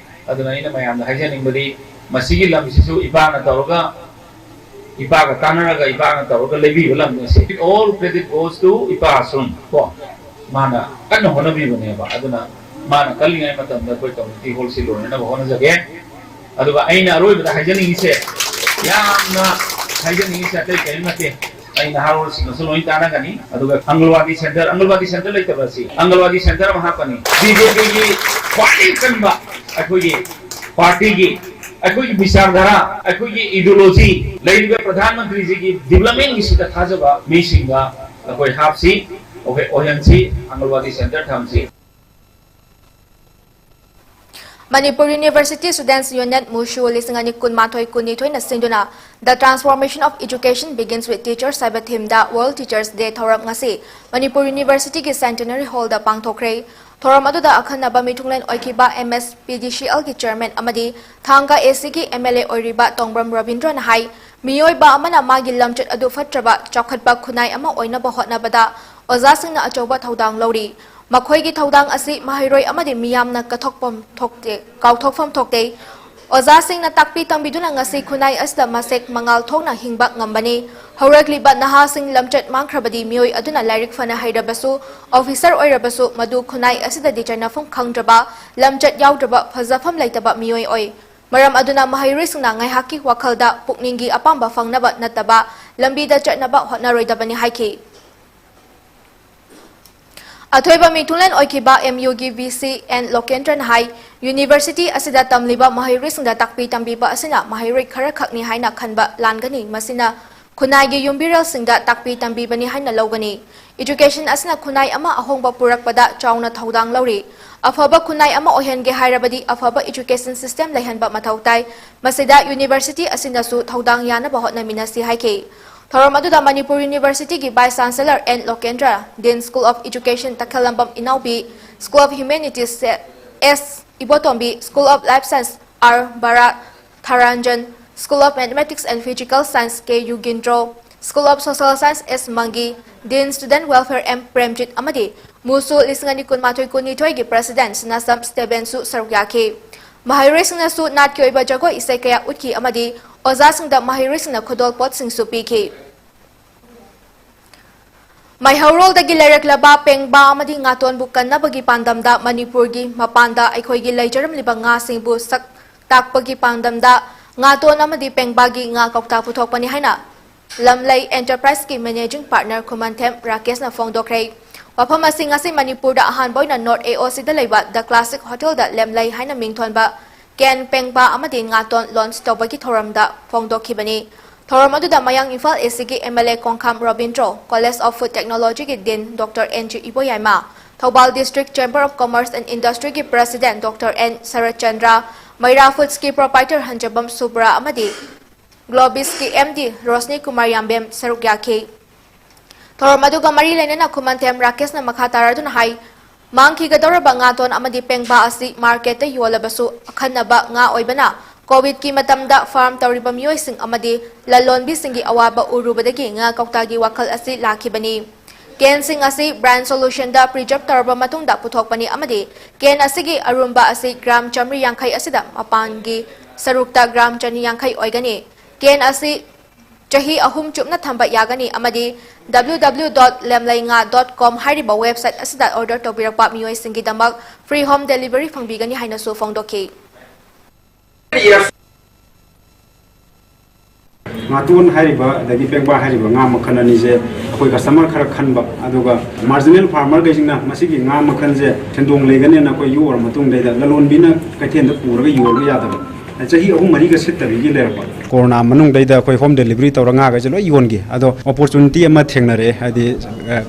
ꯑꯗꯨꯅ ꯑꯩꯅ ꯃꯌꯥꯝꯗ ꯍꯥꯏꯖꯅꯤꯡꯕꯗꯤ, ꯃꯁꯤꯒꯤ ꯂꯝꯁꯤꯁꯨ ꯏꯄꯥꯅ ꯇꯧꯔꯒ, ꯏꯄꯥꯒ ꯇꯥꯟꯅꯔꯒ ꯏꯄꯥꯅ ꯇꯧꯔꯒ ꯂꯩꯕꯤꯕ ꯂꯝꯅꯤ ꯑꯁꯤ꯫ All credit goes to ꯏꯄꯥ ꯑꯁꯨꯝ ꯀꯣ, ꯃꯥꯅ ꯀꯟꯅ ꯍꯣꯠꯅꯕꯤꯕꯅꯦꯕ꯫ ꯑꯗꯨꯅ ꯃꯥꯅ ꯀꯜꯂꯤꯉꯩ ꯃꯇꯝꯗ ꯑꯩꯈꯣꯏ community hall ꯁꯤ ꯂꯣꯏꯅꯅꯕ ꯍꯣꯠꯅꯖꯒꯦ꯫ ꯑꯗꯨꯒ ꯑꯩꯅ ꯑꯔꯣꯏꯕꯗ ꯍꯥꯏꯖꯅꯤꯡꯉꯤꯁꯦ, ꯌꯥꯝꯅ ꯍꯥꯏꯖꯅꯤꯡꯉꯤꯁꯦ ꯑꯇꯩ ꯀꯔꯤꯝ ꯅꯠꯇꯦ꯫ ꯑꯩ ꯅꯍꯥꯔꯣꯜꯁꯤꯡꯅꯁꯨ ꯂꯣꯏ ꯇꯥꯟꯅꯒꯅꯤ꯫ ꯑꯗꯨꯒ ꯑꯪꯒꯜꯋꯥꯗꯤ center, ꯑꯪꯒꯜꯋꯥꯗꯤ center ꯂꯩꯇꯕ ꯑꯁꯤ, ꯑꯪꯒꯜꯋꯥꯗꯤ center ꯑꯃ ꯍꯥꯞꯀꯅꯤ꯫ BJPꯒꯤ ꯈ꯭ꯋꯥꯏꯗꯒꯤ ꯀꯟꯕ ꯑꯩꯈꯣꯏꯒꯤ partyꯒꯤ, ꯑꯩꯈꯣꯏꯒꯤ ꯕꯤꯆꯥꯔꯙꯥꯔꯥ, ꯑꯩꯈꯣꯏꯒꯤ ideology ꯂꯩꯔꯤꯕ ꯄ꯭ꯔꯙꯥꯟ ꯃꯟꯇ꯭ꯔꯤꯖꯤꯒꯤ developmentꯒꯤꯁꯤꯗ ꯊꯥꯖꯕ ꯃꯤꯁꯤꯡꯒ ꯑꯩꯈꯣꯏ ꯍꯥꯞꯁꯤ, ꯑꯩꯈꯣꯏ ꯑꯣꯏꯍꯟꯁꯤ, ꯑꯪꯒꯜꯋꯥꯗꯤ center ꯊꯝꯁꯤ꯫ Manipur University Students Union, ꯃꯨꯁꯨ, ꯂꯤꯁꯤꯡ ꯑꯅꯤ ꯀꯨꯟꯃꯥꯊꯣꯏ ꯀꯨꯟꯅꯤꯊꯣꯏꯅ ꯁꯤꯟꯗꯨꯅ The Transformation of Education Begins with Teachers ꯍꯥꯏꯕ themeꯗ World Teachers Day ꯊꯧꯔꯝ ꯉꯁꯤ ꯃꯅꯤꯄꯨꯔ Universityꯒꯤ Centenary Hallꯗ ꯄꯥꯡꯊꯣꯛꯈ꯭ꯔꯦ꯫ ꯊꯧꯔꯝ ꯑꯗꯨꯗ ꯑꯈꯟꯅꯕ ꯃꯤꯊꯨꯡꯂꯦꯟ ꯑꯣꯏꯈꯤꯕ MSPDCLꯒꯤ chairman ꯑꯃꯗꯤ ꯊꯥꯡꯒ ACꯒꯤ MLA ꯑꯣꯏꯔꯤꯕ ꯇꯣꯡꯕ꯭ꯔꯝ ꯔꯕꯤꯟꯗ꯭ꯔꯣꯅ ꯍꯥꯏ, ꯃꯤꯑꯣꯏꯕ ꯑꯃꯅ ꯃꯥꯒꯤ ꯂꯝꯆꯠ ꯑꯗꯨ ꯐꯠꯇ꯭ꯔꯕ ꯆꯥꯎꯈꯠꯄ ꯈꯨꯟꯅꯥꯏ ꯑꯃ ꯑꯣꯏꯅꯕ ꯍꯣꯠꯅꯕꯗ ꯑꯣꯖꯥꯁꯤꯡꯅ ꯑꯆꯧꯕ ꯊꯧꯗꯥꯡ ꯂꯧꯔꯤ꯫ ꯃꯈꯣꯏꯒꯤ ꯊꯧꯗꯥꯡ ꯑꯁꯤ ꯃꯍꯩꯔꯣꯏ ꯑꯃꯗꯤ ꯃꯤꯌꯥꯝꯅ ꯀꯊꯣꯛꯐꯝ ꯊꯣꯛꯇꯦ, ꯀꯥꯎꯊꯣꯛꯐꯝ ꯊꯣꯛꯇꯦ꯫ ꯑꯣꯖꯥꯁꯤꯡꯅ ꯇꯥꯛꯄꯤ ꯇꯝꯕꯤꯗꯨꯅ ꯉꯁꯤ ꯈꯨꯟꯅꯥꯏ ꯑꯁꯤꯗ ꯃꯁꯦꯛ ꯃꯉꯥꯜ ꯊꯣꯛꯅ ꯍꯤꯡꯕ ꯉꯝꯕꯅꯤ꯫ ꯍꯧꯔꯛꯂꯤꯕ ꯅꯍꯥꯁꯤꯡ ꯂꯝꯆꯠ ꯃꯥꯡꯈ꯭ꯔꯕꯗꯤ ꯃꯤꯑꯣꯏ ꯑꯗꯨꯅ ꯂꯥꯏꯔꯤꯛ ꯐꯅ ꯍꯩꯔꯕꯁꯨ, officer ꯑꯣꯏꯔꯕꯁꯨ, ꯃꯗꯨ ꯈꯨꯟꯅꯥꯏ ꯑꯁꯤꯗꯗꯤ ꯆꯟꯅꯐꯝ ꯈꯪꯗ꯭ꯔꯕ, ꯂꯝꯆꯠ ꯌꯥꯎꯗ꯭ꯔꯕ, ꯐꯖꯐꯝ ꯂꯩꯇꯕ ꯃꯤꯑꯣꯏ ꯑꯣꯏ꯫ ꯃꯔꯝ ꯑꯗꯨꯅ ꯃꯍꯩꯔꯣꯏꯁꯤꯡꯅ ꯉꯥꯏꯍꯥꯛꯀꯤ ꯋꯥꯈꯜꯗ ꯄꯨꯛꯅꯤꯡꯒꯤ ꯑꯄꯥꯝꯕ ꯐꯪꯅꯕ ꯅꯠꯇꯕ, ꯂꯝꯕꯤꯗ ꯆꯠꯅꯕ ꯍꯣꯠꯅꯔꯣꯏꯗꯕꯅꯤ ꯍꯥꯏꯈꯤ꯫ ꯑꯊꯣꯏꯕ ꯃꯤꯊꯨꯡꯂꯦꯟ ꯑꯣꯏꯈꯤꯕ MUꯒꯤ VC ꯑꯦꯟ ꯂꯣꯀꯦꯟꯗ꯭ꯔꯅ ꯍꯥꯏ, University ꯑꯁꯤꯗ ꯇꯝꯂꯤꯕ ꯃꯍꯩꯔꯣꯏꯁꯤꯡꯗ ꯇꯥꯛꯄꯤ ꯇꯝꯕꯤꯕ ꯑꯁꯤꯅ ꯃꯍꯩꯔꯣꯏ ꯈꯔꯈꯛꯅꯤ ꯍꯥꯏꯅ ꯈꯟꯕ ꯂꯥꯟꯒꯅꯤ꯫ ꯃꯁꯤꯅ ꯈꯨꯟꯅꯥꯏꯒꯤ ꯌꯨꯝꯕꯤꯔꯦꯜꯁꯤꯡꯗ ꯇꯥꯛꯄꯤ ꯇꯝꯕꯤꯕꯅꯤ ꯍꯥꯏꯅ ꯂꯧꯒꯅꯤ꯫ Education ꯑꯁꯤꯅ ꯈꯨꯟꯅꯥꯏ ꯑꯃ ꯑꯍꯣꯡꯕ ꯄꯨꯔꯛꯄꯗ ꯆꯥꯎꯅ ꯊꯧꯗꯥꯡ ꯂꯧꯔꯤ꯫ ꯑꯐꯕ ꯈꯨꯟꯅꯥꯏ ꯑꯃ ꯑꯣꯏꯍꯟꯒꯦ ꯍꯥꯏꯔꯕꯗꯤ ꯑꯐꯕ education system ꯂꯩꯍꯟꯕ ꯃꯊꯧ ꯇꯥꯏ꯫ ꯃꯁꯤꯗ University ꯑꯁꯤꯅꯁꯨ ꯊꯧꯗꯥꯡ ꯌꯥꯅꯕ ꯍꯣꯠꯅꯃꯤꯟꯅꯁꯤ ꯍꯥꯏꯈꯤ꯫ ꯊꯧꯔꯝ ꯑꯗꯨꯗ ꯃꯅꯤꯄꯨꯔ Universityꯒꯤ Vice Chancellor N Lokendra, Dean School of Education Takhellambam Inaobi, School of Humanities S Ibotombi, School of Life Science R Bra Tharanjan, School of Mathematics and Physical Science K Yugindro, School of Social Science S Mangi, Dean Student Welfare M Premjit ꯑꯃꯗꯤ ꯃꯨꯁꯨ ꯂꯤꯁꯤꯡ ꯑꯅꯤ ꯀꯨꯟꯃꯥꯊꯣꯏ ꯀꯨꯟꯅꯤꯊꯣꯏꯒꯤ President ꯁꯅꯥꯁꯝ ꯁ꯭ꯇꯦꯕꯦꯟꯁꯨ ꯁꯔꯨꯛ ꯌꯥꯈꯤ꯫ ꯃꯍꯩꯔꯣꯏꯁꯤꯡꯅꯁꯨ ꯅꯥꯠꯀꯤ ꯑꯣꯏꯕ ꯖꯒꯣꯏ ꯏꯁꯩ ꯀꯌꯥ ꯎꯠꯈꯤ ꯑꯃꯗꯤ ꯑꯣꯖꯥꯁꯤꯡꯗ ꯃꯍꯩꯔꯣꯏꯁꯤꯡꯅ ꯈꯨꯗꯣꯜꯄꯣꯠꯁꯤꯡꯁꯨ ꯄꯤꯈꯤ꯫ ꯃꯩꯍꯧꯔꯣꯜꯗꯒꯤ ꯂꯩꯔꯛꯂꯕ ꯄꯦꯡꯕꯥ ꯑꯃꯗꯤ ꯉꯥꯇꯣꯟꯕꯨ ꯀꯟꯅꯕꯒꯤ ꯄꯥꯟꯗꯝꯗ ꯃꯅꯤꯄꯨꯔꯒꯤ ꯃꯄꯥꯟꯗ ꯑꯩꯈꯣꯏꯒꯤ ꯂꯩꯖꯔꯝꯂꯤꯕ ꯉꯥꯁꯤꯡꯕꯨ ꯁꯛ ꯇꯥꯛꯄꯒꯤ ꯄꯥꯟꯗꯝꯗ ꯉꯥꯇꯣꯟ ꯑꯃꯗꯤ ꯄꯦꯡꯕꯥꯒꯤ ꯉꯥ ꯀꯧꯇꯥ ꯄꯨꯊꯣꯛꯄꯅꯤ ꯍꯥꯏꯅ ꯂꯝꯂꯩ ꯑꯦꯟꯇꯔꯄ꯭ꯔꯥꯏꯖꯀꯤ ꯃꯦꯅꯦꯖꯤꯡ ꯄꯥꯔꯠꯅꯔ ꯈꯨꯃꯟꯊꯦꯝ ꯔꯥꯀꯦꯁꯅ ꯐꯣꯡꯗꯣꯛꯈ꯭ꯔꯦ꯫ ꯋꯥꯐꯝ ꯑꯁꯤ ꯉꯁꯤ ꯃꯅꯤꯄꯨꯔꯗ ꯑꯍꯥꯟꯕ ꯑꯣꯏꯅ ꯅꯣꯔꯠ ꯑꯦ ꯑꯣ ꯁꯤꯗ ꯂꯩꯕ ꯗ ꯀ꯭ꯂꯥꯁꯤꯛ ꯍꯣꯇꯦꯜꯗ ꯂꯦꯝꯂꯩ ꯍꯥꯏꯅ ꯃꯤꯡꯊꯣꯟꯕ ꯀꯦꯟ ꯄꯦꯡꯕꯥ ꯑꯃꯗꯤ ꯉꯥꯇꯣꯟ ꯂꯣꯟꯆ ꯇꯧꯕꯒꯤ ꯊꯧꯔꯝꯗ ꯐꯣꯡꯗꯣꯛꯈꯤꯕꯅꯤ꯫ ꯊꯧꯔꯝ ꯑꯗꯨꯗ ꯃꯌꯥꯡ ꯏꯝꯐꯥꯜ ꯑꯦ ꯁꯤꯒꯤ M L A Khongkham Robindro, college of food ꯇꯦꯛꯅꯣꯂꯣꯖꯤꯒꯤ dean doctor N G Iboyaima, Thoubal district chamber of commerce and ꯏꯟꯗꯁꯇ꯭ꯔꯤꯒꯤ president doctor N Saratchandra, Meira ꯐꯨꯗꯁꯀꯤ ꯄ꯭ꯔꯣꯄꯥꯏꯇꯔ ꯍꯟꯖꯕꯝ ꯁꯨꯕ꯭ꯔꯥ ꯑꯃꯗꯤ ꯒ꯭ꯂꯣꯕꯤꯁꯀꯤ ꯑꯦꯝ ꯗꯤ ꯔꯣꯁꯅꯤ ꯀꯨꯃꯥꯔ ꯌꯥꯝꯕꯦꯝ ꯁꯔꯨꯛ ꯌꯥꯈꯤ꯫ ꯊꯧꯔꯝ ꯑꯗꯨꯒ ꯃꯔꯤ ꯂꯩꯅꯅ ꯈꯨꯃꯟꯊꯦꯝ ꯔꯥꯀꯦꯁꯅ ꯃꯈꯥ ꯇꯥꯔꯗꯨꯅ ꯍꯥꯏ, ꯃꯥꯡꯈꯤꯒꯗꯧꯔꯕ ꯉꯥꯇꯣꯟ ꯑꯃꯗꯤ ꯄꯦꯡꯕꯥ ꯑꯁꯤ ꯃꯥꯔꯀꯦꯠꯇ ꯌꯣꯜꯂꯕꯁꯨ ꯑꯈꯟꯅꯕ ꯉꯥ ꯑꯣꯏꯕꯅ ꯀꯣꯚꯤꯗꯀꯤ ꯃꯇꯝꯗ ꯐꯥꯔꯝ ꯇꯧꯔꯤꯕ ꯃꯤꯑꯣꯏꯁꯤꯡ ꯑꯃꯗꯤ ꯂꯂꯣꯟꯕꯤꯁꯤꯡꯒꯤ ꯑꯋꯥꯕ ꯎꯔꯨꯕꯗꯒꯤ ꯉꯥ ꯀꯧꯇꯥꯒꯤ ꯋꯥꯈꯜ ꯑꯁꯤ ꯂꯥꯛꯈꯤꯕꯅꯤ꯫ ꯀꯦꯟꯁꯤꯡ ꯑꯁꯤ ꯕ꯭ꯔꯥꯏꯟ ꯁꯣꯂꯨꯁꯟꯗ ꯄ꯭ꯔꯤꯖꯔꯕ ꯇꯧꯔꯕ ꯃꯇꯨꯡꯗ ꯄꯨꯊꯣꯛꯄꯅꯤ ꯑꯃꯗꯤ ꯀꯦꯟ ꯑꯁꯤꯒꯤ ꯑꯔꯨꯝꯕ ꯑꯁꯤ ꯒ꯭ꯔꯥꯝ ꯆꯥꯃꯔꯤ ꯌꯥꯡꯈꯩ ꯑꯁꯤꯗ ꯃꯄꯥꯟꯒꯤ ꯁꯔꯨꯛꯇ ꯒ꯭ꯔꯥꯝ ꯆꯅꯤ ꯌꯥꯡꯈꯩ ꯑꯣꯏꯒꯅꯤ꯫ ꯀꯦꯟ ꯑꯁꯤ ꯆꯍꯤ ꯑꯍꯨꯝ ꯆꯨꯞꯅ ꯊꯝꯕ ꯌꯥꯒꯅꯤ ꯑꯃꯗꯤ W W W dot lemleingha dot com ꯍꯥꯏꯔꯤꯕ ꯋꯦꯕꯁꯥꯏꯠ ꯑꯁꯤꯗ ꯑꯣꯔꯗꯔ ꯇꯧꯕꯤꯔꯛꯄ ꯃꯤꯑꯣꯏꯁꯤꯡꯒꯤꯗꯃꯛ ꯐ꯭ꯔꯤ ꯍꯣꯝ ꯗꯦꯂꯤꯚꯔꯤ ꯐꯪꯕꯤꯒꯅꯤ ꯍꯥꯏꯅꯁꯨ ꯐꯣꯡꯗꯣꯛꯈꯤ꯫ ꯉꯥꯇꯣꯟ ꯍꯥꯏꯔꯤꯕ ꯑꯗꯒꯤ ꯄꯦꯡꯕꯥ ꯍꯥꯏꯔꯤꯕ ꯉꯥ ꯃꯈꯜ ꯑꯅꯤꯁꯦ ꯑꯩꯈꯣꯏ ꯀꯁꯇꯃꯔ ꯈꯔ ꯈꯟꯕ, ꯑꯗꯨꯒ ꯃꯥꯔꯖꯤꯅꯦꯜ ꯐꯥꯔꯃꯔꯈꯩꯁꯤꯡꯅ ꯃꯁꯤꯒꯤ ꯉꯥ ꯃꯈꯜꯁꯦ ꯁꯦꯟꯗꯣꯡ ꯂꯩꯒꯅꯦꯅ ꯑꯩꯈꯣꯏ ꯌꯣꯛꯑ ꯃꯇꯨꯡꯗꯩꯗ ꯂꯂꯣꯟꯕꯤꯅ ꯀꯩꯊꯦꯜꯗ ꯄꯨꯔꯒ ꯌꯣꯟꯕ ꯌꯥꯗꯕ, ꯆꯍꯤ ꯑꯍꯨꯝ ꯃꯔꯤꯒ ꯁꯤꯠꯇꯕꯤꯒꯤ ꯂꯩꯔꯛꯄ꯫ ꯀꯣꯔꯣꯅꯥ ꯃꯅꯨꯡꯗꯩꯗ ꯑꯩꯈꯣꯏ ꯍꯣꯝ ꯗꯦꯂꯤꯚꯔꯤ ꯇꯧꯔ ꯉꯥꯈꯩꯁꯦ ꯂꯣꯏ ꯌꯣꯟꯈꯤ꯫ ꯑꯗꯣ ꯑꯣꯄꯣꯔꯆꯨꯅꯤꯇꯤ ꯑꯃ ꯊꯦꯡꯅꯔꯛꯑꯦ, ꯍꯥꯏꯗꯤ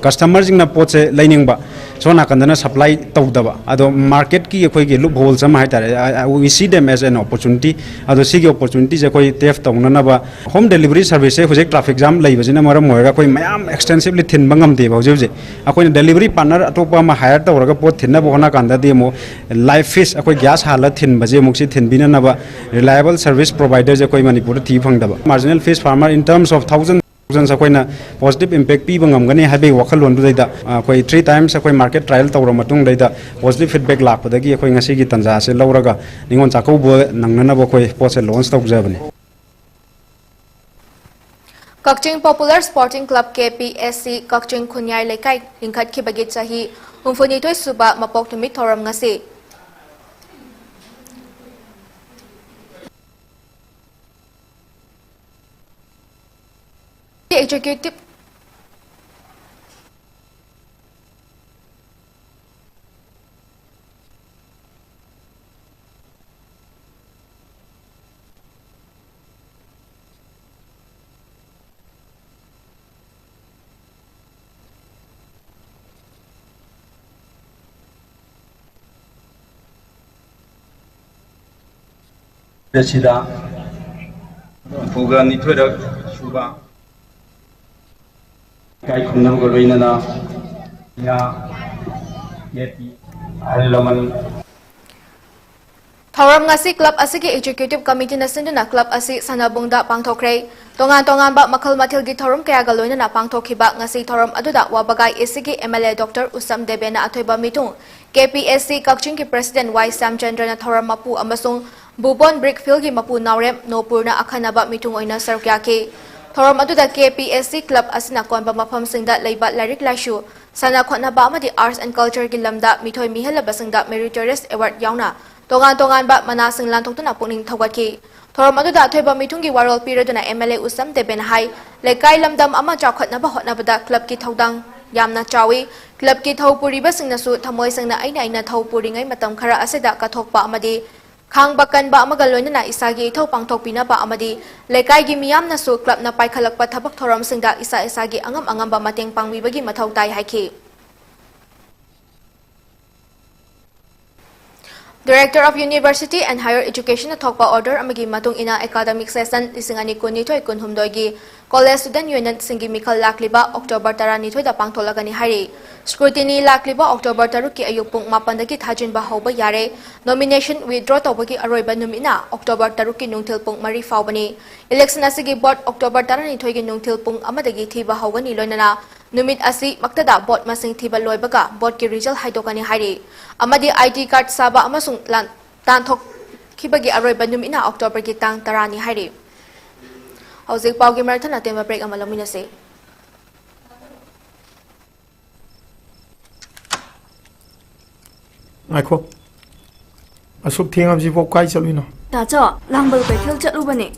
ꯀꯁꯇꯃꯔꯁꯤꯡꯅ ꯄꯣꯠꯁꯦ ꯂꯩꯅꯤꯡꯕ, ꯁꯣꯝ ꯅꯥꯀꯟꯗꯅ ꯁꯄ꯭ꯂꯥꯏ ꯇꯧꯗꯕ꯫ ꯑꯗꯣ ꯃꯥꯔꯀꯦꯠꯀꯤ ꯑꯩꯈꯣꯏꯒꯤ ꯂꯨꯞ ꯍꯣꯜꯁ ꯑꯃ ꯍꯥꯏꯇꯥꯔꯦ, we see them as an opportunity꯫ ꯑꯗꯣ ꯁꯤꯒꯤ ꯑꯣꯄꯣꯔꯆꯨꯅꯤꯇꯤꯁꯦ ꯑꯩꯈꯣꯏ ꯇꯦꯞ ꯇꯧꯅꯅꯕ ꯍꯣꯝ ꯗꯦꯂꯤꯚꯔꯤ ꯁꯔꯚꯤꯁꯁꯦ ꯍꯧꯖꯤꯛ ꯇ꯭ꯔꯥꯐꯤꯛ ꯖꯥꯝ ꯂꯩꯕꯁꯤꯅ ꯃꯔꯝ ꯑꯣꯏꯔꯒ ꯑꯩꯈꯣꯏ ꯃꯌꯥꯝ ꯑꯦꯛꯁꯇꯦꯟꯁꯤꯚꯂꯤ ꯊꯤꯟꯕ ꯉꯝꯗꯦꯕ ꯍꯧꯖꯤꯛ ꯍꯧꯖꯤꯛ꯫ ꯑꯩꯈꯣꯏꯅ ꯗꯦꯂꯤꯚꯔꯤ ꯄꯥꯔꯠꯅꯔ ꯑꯇꯣꯞꯄ ꯑꯃ ꯍꯥꯏꯌꯔ ꯇꯧꯔꯒ ꯄꯣꯠ ꯊꯤꯟꯅꯕ ꯍꯣꯠꯅ ꯀꯥꯟꯗꯗꯤ ꯑꯃꯨꯛ ꯂꯥꯏꯚ ꯐꯤꯁ ꯑꯩꯈꯣꯏ ꯒ꯭ꯌꯥꯁ ꯍꯥꯜꯂ ꯊꯤꯟꯕꯁꯦ ꯑꯃꯨꯛ ꯁꯤ ꯊꯤꯟꯕꯤꯅꯅꯕ ꯔꯤꯂꯥꯏꯕꯜ ꯁꯔꯚꯤꯁ ꯄ꯭ꯔꯣꯚꯥꯏꯗꯔꯁꯦ ꯑꯩꯈꯣꯏ ꯃꯅꯤꯄꯨꯔꯗ ꯊꯤꯕ ꯐꯪꯗꯕ꯫ Marginal fish farmer in terms of thousand thousands ꯑꯩꯈꯣꯏꯅ ꯄꯣꯖꯤꯇꯤꯚ ꯏꯝꯄꯦꯛ ꯄꯤꯕ ꯉꯝꯒꯅꯤ ꯍꯥꯏꯕꯒꯤ ꯋꯥꯈꯜꯂꯣꯟꯗꯨꯗꯩꯗ, ꯑ, ꯑꯩꯈꯣꯏ ꯊ꯭ꯔꯤ ꯇꯥꯏꯝꯁ ꯑꯩꯈꯣꯏ ꯃꯥꯔꯀꯦꯠ ꯇ꯭ꯔꯥꯏꯌꯦꯜ ꯇꯧꯔ ꯃꯇꯨꯡꯗꯩꯗ ꯄꯣꯖꯤꯇꯤꯚ ꯐꯤꯗꯕꯦꯛ ꯂꯥꯛꯄꯗꯒꯤ ꯑꯩꯈꯣꯏ ꯉꯁꯤꯒꯤ ꯇꯥꯟꯖꯥ ꯑꯁꯤ ꯂꯧꯔꯒ ꯅꯤꯉꯣꯜ ꯆꯥꯛꯀꯧꯕ ꯅꯪꯅꯅꯕ ꯑꯩꯈꯣꯏ ꯄꯣꯠꯁꯦ ꯂꯣꯟꯁ ꯇꯧꯖꯕꯅꯤ꯫ ꯀꯛꯆꯤꯡ popular supporting club, K P S C, ꯀꯛꯆꯤꯡ ꯈꯨꯟꯌꯥꯏ ꯂꯩꯀꯥꯏ ꯂꯤꯡꯈꯠꯈꯤꯕꯒꯤ ꯆꯍꯤ ꯍꯨꯝꯐꯨꯅꯤꯊꯣꯏ ꯁꯨꯕ ꯃꯄꯣꯛ ꯅꯨꯃꯤꯠ ꯊꯧꯔꯝ ꯉꯁꯤ ꯑꯦꯛꯖꯤꯀ꯭ꯌꯨꯇꯤꯚ ꯑꯁꯤꯗ ꯍꯨꯝꯐꯨꯒ ꯅꯤꯊꯣꯏꯔꯛ ꯁꯨꯕ ꯏꯀꯥꯏ ꯈꯨꯝꯅꯕꯒ ꯂꯣꯏꯅꯅ ꯏꯌꯥ ꯌꯦꯠꯄꯤ ꯑꯍꯜ ꯂꯃꯟ ꯊꯧꯔꯝ ꯉꯁꯤ ꯀ꯭ꯂꯕ ꯑꯁꯤꯒꯤ ꯑꯦꯛꯖꯤꯀ꯭ꯌꯨꯇꯤꯚ ꯀꯃꯤꯇꯤꯅ ꯁꯤꯟꯗꯨꯅ ꯀ꯭ꯂꯕ ꯑꯁꯤ ꯁꯥꯟꯅꯕꯨꯡꯗ ꯄꯥꯡꯊꯣꯛꯈ꯭ꯔꯦ꯫ ꯇꯣꯉꯥꯟ ꯇꯣꯉꯥꯟꯕ ꯃꯈꯜ ꯃꯊꯦꯜꯒꯤ ꯊꯧꯔꯝ ꯀꯌꯥꯒ ꯂꯣꯏꯅꯅ ꯄꯥꯡꯊꯣꯛꯈꯤꯕ ꯉꯁꯤ ꯊꯧꯔꯝ ꯑꯗꯨꯗ ꯋꯥꯕꯒꯥꯏ ꯑꯦꯁꯤꯒꯤ ꯑꯦꯝ ꯑꯦꯜ ꯑꯦ ꯗꯣꯛꯇꯔ ꯎꯁꯝ ꯗꯦꯕꯦꯅ ꯑꯊꯣꯏꯕ ꯃꯤꯊꯨꯡ, ꯀꯦ ꯄꯤ ꯑꯦꯁ ꯁꯤ ꯀꯛꯆꯤꯡꯒꯤ ꯄ꯭ꯔꯁꯤꯗꯦꯟ ꯋꯥꯏ ꯁ꯭ꯌꯥꯝꯆꯟꯗ꯭ꯔꯅ ꯊꯧꯔꯝ ꯃꯄꯨ ꯑꯃꯁꯨꯡ ꯚꯨꯕꯣꯟ ꯕ꯭ꯔꯤꯛ ꯐꯤꯜꯒꯤ ꯃꯄꯨ ꯅꯥꯎꯔꯦꯝ ꯅꯣꯄꯨꯔꯅ ꯑꯈꯟꯅꯕ ꯃꯤꯊꯨꯡ ꯑꯣꯏꯅ ꯁꯔꯨꯛ ꯌꯥꯈꯤ꯫ ꯊꯧꯔꯝ ꯑꯗꯨꯗ K P S C club ꯑꯁꯤꯅ ꯀꯣꯟꯕ ꯃꯐꯝꯁꯤꯡꯗ ꯂꯩꯕ ꯂꯥꯏꯔꯤꯛ ꯂꯥꯏꯁꯨ, ꯁꯥꯟꯅ ꯈꯣꯠꯅꯕ ꯑꯃꯗꯤ ꯑꯥꯔꯠꯁ ꯑꯦꯟ ꯀꯜꯆꯔꯒꯤ ꯂꯝꯗ ꯃꯤꯊꯣꯏ ꯃꯤꯍꯦꯜꯂꯕꯁꯤꯡꯗ ꯃꯦꯔꯤꯇꯣꯔꯤꯌꯁ ꯑꯦꯋꯥꯔꯗ ꯌꯥꯎꯅ ꯇꯣꯉꯥꯟ ꯇꯣꯉꯥꯟꯕ ꯃꯅꯥꯁꯤꯡ ꯂꯥꯟꯊꯣꯛꯇꯨꯅ ꯄꯨꯛꯅꯤꯡ ꯊꯧꯒꯠꯈꯤ꯫ ꯊꯧꯔꯝ ꯑꯗꯨꯗ ꯑꯊꯣꯏꯕ ꯃꯤꯊꯨꯡꯒꯤ ꯋꯥꯔꯣꯜ ꯄꯤꯔꯗꯨꯅ ꯑꯦꯝ ꯑꯦꯜ ꯑꯦ ꯎꯁꯝ ꯗꯦꯕꯦꯅ ꯍꯥꯏ, ꯂꯩꯀꯥꯏ ꯂꯝꯗꯝ ꯑꯃ ꯆꯥꯎꯈꯠꯅꯕ ꯍꯣꯠꯅꯕꯗ ꯀ꯭ꯂꯕꯀꯤ ꯊꯧꯗꯥꯡ ꯌꯥꯝꯅ ꯆꯥꯎꯏ꯫ ꯀ꯭ꯂꯕꯀꯤ ꯊꯧ ꯄꯨꯔꯤꯕꯁꯤꯡꯅꯁꯨ ꯊꯃꯣꯏ ꯁꯦꯡꯅ ꯑꯩꯅ ꯑꯩꯅ ꯊꯧ ꯄꯨꯔꯤꯉꯩ ꯃꯇꯝ ꯈꯔ ꯑꯁꯤꯗ ꯀꯠꯊꯣꯛꯄ ꯑꯃꯗꯤ ꯈꯥꯡꯕ ꯀꯟꯕ ꯑꯃꯒ ꯂꯣꯏꯅꯅ ꯏꯁꯥꯒꯤ ꯏꯊꯧ ꯄꯥꯡꯊꯣꯛꯄꯤꯅꯕ ꯑꯃꯗꯤ ꯂꯩꯀꯥꯏꯒꯤ ꯃꯤꯌꯥꯝꯅꯁꯨ ꯀ꯭ꯂꯕꯅ ꯄꯥꯏꯈꯠꯂꯛꯄ ꯊꯕꯛ ꯊꯧꯔꯝꯁꯤꯡꯗ ꯏꯁꯥ ꯏꯁꯥꯒꯤ ꯑꯉꯝ ꯑꯉꯝꯕ ꯃꯇꯦꯡ ꯄꯥꯡꯕꯤꯕꯒꯤ ꯃꯊꯧ ꯇꯥꯏ ꯍꯥꯏꯈꯤ꯫ Director of University and Higher Education ꯊꯣꯛꯄ order ꯑꯃꯒꯤ ꯃꯇꯨꯡ ꯏꯟꯅ academic session ꯂꯤꯁꯤꯡ ꯑꯅꯤ ꯀꯨꯟꯅꯤꯊꯣꯏ ꯀꯨꯟꯍꯨꯝꯗꯣꯏꯒꯤ College Student Unionꯁꯤꯡꯒꯤ ꯃꯤꯈꯜ ꯂꯥꯛꯂꯤꯕ October ꯇꯔꯥꯅꯤꯊꯣꯏꯗ ꯄꯥꯡꯊꯣꯛꯂꯒꯅꯤ ꯍꯥꯏꯔꯤ꯫ Scrutiny ꯂꯥꯛꯂꯤꯕ October ꯇꯔꯨꯛꯀꯤ ꯑꯌꯨꯛ ꯄꯨꯡ ꯃꯥꯄꯟꯗꯒꯤ ꯊꯥꯖꯤꯟꯕ ꯍꯧꯕ ꯌꯥꯔꯦ꯫ Nomination withdraw ꯇꯧꯕꯒꯤ ꯑꯔꯣꯏꯕ ꯅꯨꯃꯤꯠꯅ October ꯇꯔꯨꯛꯀꯤ ꯅꯨꯡꯊꯤꯜ ꯄꯨꯡ ꯃꯔꯤ ꯐꯥꯎꯕꯅꯤ꯫ Election ꯑꯁꯤꯒꯤ vote October ꯇꯔꯥꯅꯤꯊꯣꯏꯒꯤ ꯅꯨꯡꯊꯤꯜ ꯄꯨꯡ ꯑꯃꯗꯒꯤ ꯊꯤꯕ ꯍꯧꯒꯅꯤ, ꯂꯣꯏꯅꯅ ꯅꯨꯃꯤꯠ ꯑꯁꯤ ꯃꯛꯇꯗ vote ꯃꯁꯤꯡ ꯊꯤꯕ ꯂꯣꯏꯕꯒ voteꯀꯤ result ꯍꯥꯏꯗꯣꯛꯀꯅꯤ ꯍꯥꯏꯔꯤ꯫ ꯑꯃꯗꯤ ID card ꯁꯥꯕ ꯑꯃꯁꯨꯡ ꯂꯥꯟ-, ꯇꯥꯟꯊꯣꯛꯈꯤꯕꯒꯤ ꯑꯔꯣꯏꯕ ꯅꯨꯃꯤꯠꯅ Octoberꯒꯤ ꯇꯥꯡ ꯇꯔꯥꯅꯤ ꯍꯥꯏꯔꯤ꯫ ꯍꯧꯖꯤꯛ ꯄꯥꯎꯒꯤ ꯃꯔꯛ ꯊꯠꯅ ꯑꯇꯦꯟꯕ break ꯑꯃ ꯂꯧꯃꯤꯟꯅꯁꯤ꯫ ꯉꯥꯏꯈꯣ꯫ ꯑꯁꯨꯛ ꯊꯦꯡꯉꯕꯁꯤꯕꯣ ꯀꯥꯏ ꯆꯠꯂꯨꯏꯅꯣ? ꯇꯥꯆꯧ, ꯂꯥꯡꯕꯜ ꯀꯩꯊꯦꯜ ꯆꯠꯂꯨꯕꯅꯦ꯫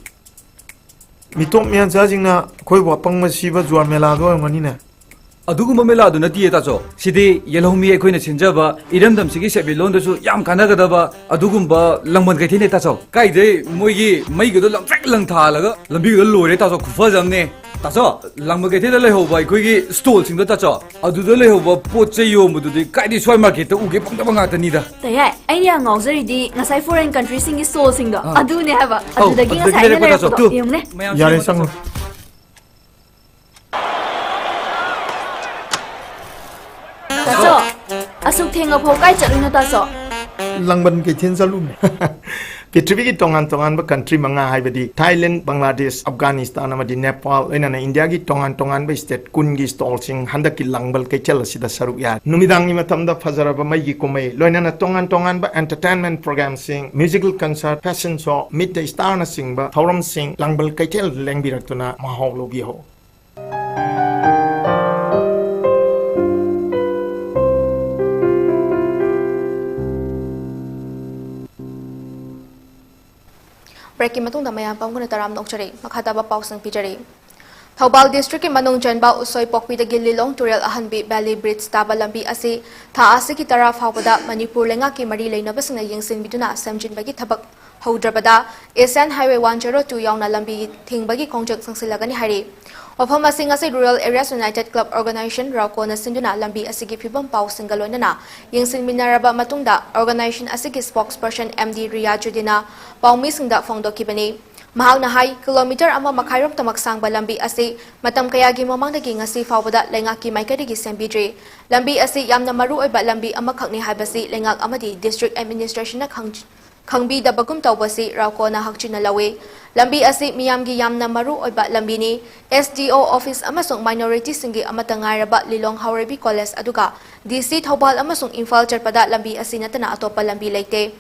ꯃꯤꯇꯣꯞ ꯃꯤꯌꯥꯟꯆꯥꯁꯤꯡꯅ ꯑꯩꯈꯣꯏꯕꯨ ꯑꯄꯪꯕ ꯁꯤꯕ ꯖꯨꯋꯥꯔ ꯃꯦꯂꯥꯗꯣ ꯑꯣꯏꯔꯝꯒꯅꯤꯅꯦ꯫ ꯑꯗꯨꯒꯨꯝꯕ ꯃꯦꯂꯥꯗꯨ ꯅꯠꯇꯤꯌꯦ ꯇꯥꯆꯧ꯫ ꯁꯤꯗꯤ ꯌꯦꯜꯍꯧꯃꯤ ꯑꯩꯈꯣꯏꯅ ꯁꯤꯟꯖꯕ ꯏꯔꯝꯗꯝꯁꯤꯒꯤ ꯁꯦꯟꯃꯤꯠꯂꯣꯟꯗꯁꯨ ꯌꯥꯝ ꯀꯥꯟꯅꯒꯗꯕ ꯑꯗꯨꯒꯨꯝꯕ ꯂꯥꯡꯕꯜ ꯀꯩꯊꯦꯜꯅꯦ ꯇꯥꯆꯧ꯫ ꯀꯥꯏꯗꯩ ꯃꯣꯏꯒꯤ ꯃꯩꯒꯗꯣ ꯂꯪꯇ꯭ꯔꯤꯛ ꯂꯪꯊꯥꯜꯂꯒ ꯂꯝꯕꯤꯒꯗꯣ ꯂꯣꯏꯔꯦ ꯇꯥꯆꯧ, ꯈꯨꯐꯖ ꯑꯃꯅꯦ꯫ ꯇꯥꯆꯧ, ꯂꯥꯡꯕꯜ ꯀꯩꯊꯦꯜꯗ ꯂꯩꯍꯧꯕ ꯑꯩꯈꯣꯏꯒꯤ stallꯁꯤꯡꯗꯣ ꯇꯥꯆꯧ, ꯑꯗꯨꯗ ꯂꯩꯍꯧꯕ ꯄꯣꯠ ꯆꯩ ꯌꯣꯟꯕꯗꯨꯗꯤ ꯀꯥꯏꯗꯩ ꯁ꯭ꯋꯥꯏ marketꯇ ꯎꯒꯦ ꯐꯪꯗꯕ ꯉꯥꯛꯇꯅꯤꯗ꯫ ꯇꯌꯥꯏ, ꯑꯩꯅ ꯌꯥꯝ ꯉꯥꯎꯖꯔꯤꯗꯤ ꯉꯁꯥꯏ foreign countryꯁꯤꯡꯒꯤ stallꯁꯤꯡꯗꯣ ꯑꯥ꯫ ꯑꯗꯨꯅꯦ ꯍꯥꯏꯕ꯫ ꯑꯧ, ꯑꯗꯨꯗꯒꯤ ꯑꯗꯨꯗꯒꯤ ꯉꯁꯥꯏ ꯑꯩꯅ ꯂꯩꯔꯛꯄ ꯇꯥꯆꯧ꯫ ꯂꯩꯔꯛꯄꯗꯣ꯫ ꯇꯨ꯫ ꯌꯦꯡꯉꯨꯅꯦ꯫ ꯃꯌꯥꯝ ꯌꯥꯔꯦ, ꯁꯦꯝꯃꯣ ꯇꯥꯆꯧ꯫ ꯆꯪꯉꯣ꯫ ꯇꯥꯆꯧ, ꯑꯁꯨꯛ ꯊꯦꯡꯉꯐꯥꯎ ꯀꯥꯏ ꯆꯠꯂꯨꯏꯅꯣ ꯇꯥꯆꯧ? ꯂꯥꯡꯕꯟ ꯀꯩꯊꯦꯜ ꯆꯠꯂꯨꯕꯅꯦ꯫ ꯄ꯭ꯔꯤꯊꯤꯕꯤꯒꯤ ꯇꯣꯉꯥꯟ ꯇꯣꯉꯥꯟꯕ country ꯃꯉꯥ ꯍꯥꯏꯕꯗꯤ Thailand, Bangladesh, Afghanistan ꯑꯃꯗꯤ Nepal, ꯂꯣꯏꯅꯅ ꯏꯟꯗꯤꯌꯥꯒꯤ ꯇꯣꯉꯥꯟ ꯇꯣꯉꯥꯟꯕ state ꯀꯨꯟꯒꯤ stallꯁꯤꯡ ꯍꯟꯗꯛꯀꯤ ꯂꯥꯡꯕꯜ ꯀꯩꯊꯦꯜ ꯑꯁꯤꯗ ꯁꯔꯨꯛ ꯌꯥꯔꯤ꯫ ꯅꯨꯃꯤꯗꯥꯡꯒꯤ ꯃꯇꯝꯗ ꯐꯖꯔꯕ ꯃꯩꯒꯤ ꯀꯨꯝꯍꯩ, ꯂꯣꯏꯅꯅ ꯇꯣꯉꯥꯟ ꯇꯣꯉꯥꯟꯕ entertainment programꯁꯤꯡ, musical concert, fashion show, meet the starꯅꯆꯤꯡꯕ ꯊꯧꯔꯝꯁꯤꯡ ꯂꯥꯡꯕꯜ ꯀꯩꯊꯦꯜ ꯂꯦꯡꯕꯤꯔꯛꯇꯨꯅ ꯃꯍꯥꯎ ꯂꯧꯕꯤꯍꯧ꯫ Breakꯀꯤ ꯃꯇꯨꯡꯗ ꯃꯌꯥꯝ ꯄꯥꯝꯒꯅ ꯇꯔꯥꯝꯅ ꯑꯣꯛꯆꯔꯤ꯫ ꯃꯈꯥ ꯇꯥꯕ ꯄꯥꯎꯁꯤꯡ ꯄꯤꯖꯔꯤ꯫ ꯊꯧꯕꯥꯜ districtꯀꯤ ꯃꯅꯨꯡ ꯆꯟꯕ ꯎꯁꯣꯏ ꯄꯣꯛꯄꯤꯗꯒꯤ ꯂꯤꯂꯣꯡ ꯇꯨꯔꯦꯜ ꯑꯍꯟꯕꯤ valley bridge ꯇꯥꯕ ꯂꯝꯕꯤ ꯑꯁꯤ ꯊꯥ ꯑꯁꯤꯒꯤ ꯇꯔꯥ ꯐꯥꯎꯕꯗ ꯃꯅꯤꯄꯨꯔ ꯂꯩꯉꯥꯛꯀꯤ ꯃꯔꯤ ꯂꯩꯅꯕꯁꯤꯡꯅ ꯌꯦꯡꯁꯤꯟꯕꯤꯗꯨꯅ ꯁꯦꯝꯖꯤꯟꯕꯒꯤ ꯊꯕꯛ ꯍꯧꯗ꯭ꯔꯕꯗ Asian Highway one zero two ꯌꯥꯎꯅ ꯂꯝꯕꯤ ꯊꯤꯡꯕꯒꯤ ꯈꯣꯡꯖꯪ ꯆꯪꯁꯤꯜꯂꯒꯅꯤ ꯍꯥꯏꯔꯤ꯫ ꯋꯥꯐꯝ ꯑꯁꯤ ꯉꯁꯤ Rural Areas United Club Organization, ꯔꯥꯎꯀꯣꯅ ꯁꯤꯟꯗꯨꯅ ꯂꯝꯕꯤ ꯑꯁꯤꯒꯤ ꯐꯤꯕꯝ ꯄꯥꯎꯁꯤꯡꯒ ꯂꯣꯏꯅꯅ ꯌꯦꯡꯁꯤꯟꯃꯤꯟꯅꯔꯕ ꯃꯇꯨꯡꯗ, organization ꯑꯁꯤꯒꯤ spokesperson M D ꯔꯤꯌꯥꯖꯨꯗꯤꯟꯅ ꯄꯥꯎꯃꯤꯁꯤꯡꯗ ꯐꯣꯡꯗꯣꯛꯈꯤꯕꯅꯤ꯫ ꯃꯍꯥꯛꯅ ꯍꯥꯏ, ꯀꯤꯂꯣꯃꯤꯇꯔ ꯑꯃ ꯃꯈꯥꯏꯔꯣꯝꯇꯃꯛ ꯁꯥꯡꯕ ꯂꯝꯕꯤ ꯑꯁꯤ ꯃꯇꯝ ꯀꯌꯥꯒꯤ ꯃꯃꯥꯡꯗꯒꯤ ꯉꯁꯤ ꯐꯥꯎꯕꯗ ꯂꯩꯉꯥꯛꯀꯤ ꯃꯥꯏꯀꯩꯗꯒꯤ ꯁꯦꯝꯕꯤꯗ꯭ꯔꯤ꯫ ꯂꯝꯕꯤ ꯑꯁꯤ ꯌꯥꯝꯅ ꯃꯔꯨ ꯑꯣꯏꯕ ꯂꯝꯕꯤ ꯑꯃꯈꯛꯅꯤ ꯍꯥꯏꯕꯁꯤ ꯂꯩꯉꯥꯛ ꯑꯃꯗꯤ district administrationꯅ ꯈꯪ-, ꯈꯪꯕꯤꯗꯕꯒꯨꯝ ꯇꯧꯕꯁꯤ ꯔꯥꯎꯀꯣꯅ ꯍꯛꯆꯤꯟꯅ ꯂꯧꯏ꯫ ꯂꯝꯕꯤ ꯑꯁꯤ ꯃꯤꯌꯥꯝꯒꯤ ꯌꯥꯝꯅ ꯃꯔꯨ ꯑꯣꯏꯕ ꯂꯝꯕꯤꯅꯤ꯫ S D O office ꯑꯃꯁꯨꯡ minoritiesꯁꯤꯡꯒꯤ ꯑꯃꯠꯇ ꯉꯥꯏꯔꯕ ꯂꯤꯂꯣꯡ ꯍꯥꯎꯔꯩꯕꯤ College, ꯑꯗꯨꯒ D C ꯊꯧꯕꯥꯜ ꯑꯃꯁꯨꯡ ꯏꯝꯐꯥꯜ ꯆꯠꯄꯗ ꯂꯝꯕꯤ ꯑꯁꯤ ꯅꯠꯇꯅ ꯑꯇꯣꯞꯄ ꯂꯝꯕꯤ ꯂꯩꯇꯦ꯫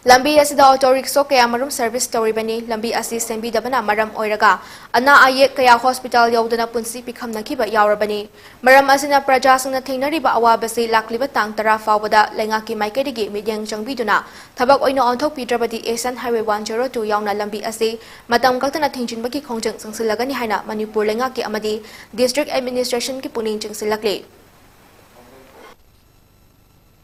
ꯂꯝꯕꯤ ꯑꯁꯤꯗ auto rickshaw ꯀꯌꯥꯃꯔꯨꯝ service ꯇꯧꯔꯤꯕꯅꯤ꯫ ꯂꯝꯕꯤ ꯑꯁꯤ ꯁꯦꯝꯕꯤꯗꯕꯅ ꯃꯔꯝ ꯑꯣꯏꯔꯒ ꯑꯅꯥ ꯑꯌꯦꯛ ꯀꯌꯥ hospital ꯌꯧꯗꯅ ꯄꯨꯟꯁꯤ ꯄꯤꯈꯝꯅꯈꯤꯕ ꯌꯥꯎꯔꯕꯅꯤ꯫ ꯃꯔꯝ ꯑꯁꯤꯅ ꯄ꯭ꯔꯖꯥꯁꯤꯡꯅ ꯊꯦꯡꯅꯔꯤꯕ ꯑꯋꯥꯕꯁꯤ ꯂꯥꯛꯂꯤꯕ ꯇꯥꯡ ꯇꯔꯥ ꯐꯥꯎꯕꯗ ꯂꯩꯉꯥꯛꯀꯤ ꯃꯥꯏꯀꯩꯗꯒꯤ ꯃꯤꯠꯌꯦꯡ ꯆꯪꯕꯤꯗꯨꯅ ꯊꯕꯛ ꯑꯣꯏꯅ ꯑꯣꯟꯊꯣꯛꯄꯤꯗ꯭ꯔꯕꯗꯤ Asian Highway one zero two ꯌꯥꯎꯅ ꯂꯝꯕꯤ ꯑꯁꯤ ꯃꯇꯝ ꯀꯛꯇꯅ ꯊꯤꯡꯖꯤꯟꯕꯒꯤ ꯈꯣꯡꯖꯪ ꯆꯪꯁꯤꯜꯂꯒꯅꯤ ꯍꯥꯏꯅ ꯃꯅꯤꯄꯨꯔ ꯂꯩꯉꯥꯛꯀꯤ ꯑꯃꯗꯤ district administrationꯒꯤ ꯄꯨꯛꯅꯤꯡ ꯆꯤꯡꯁꯤꯜꯂꯛꯂꯤ꯫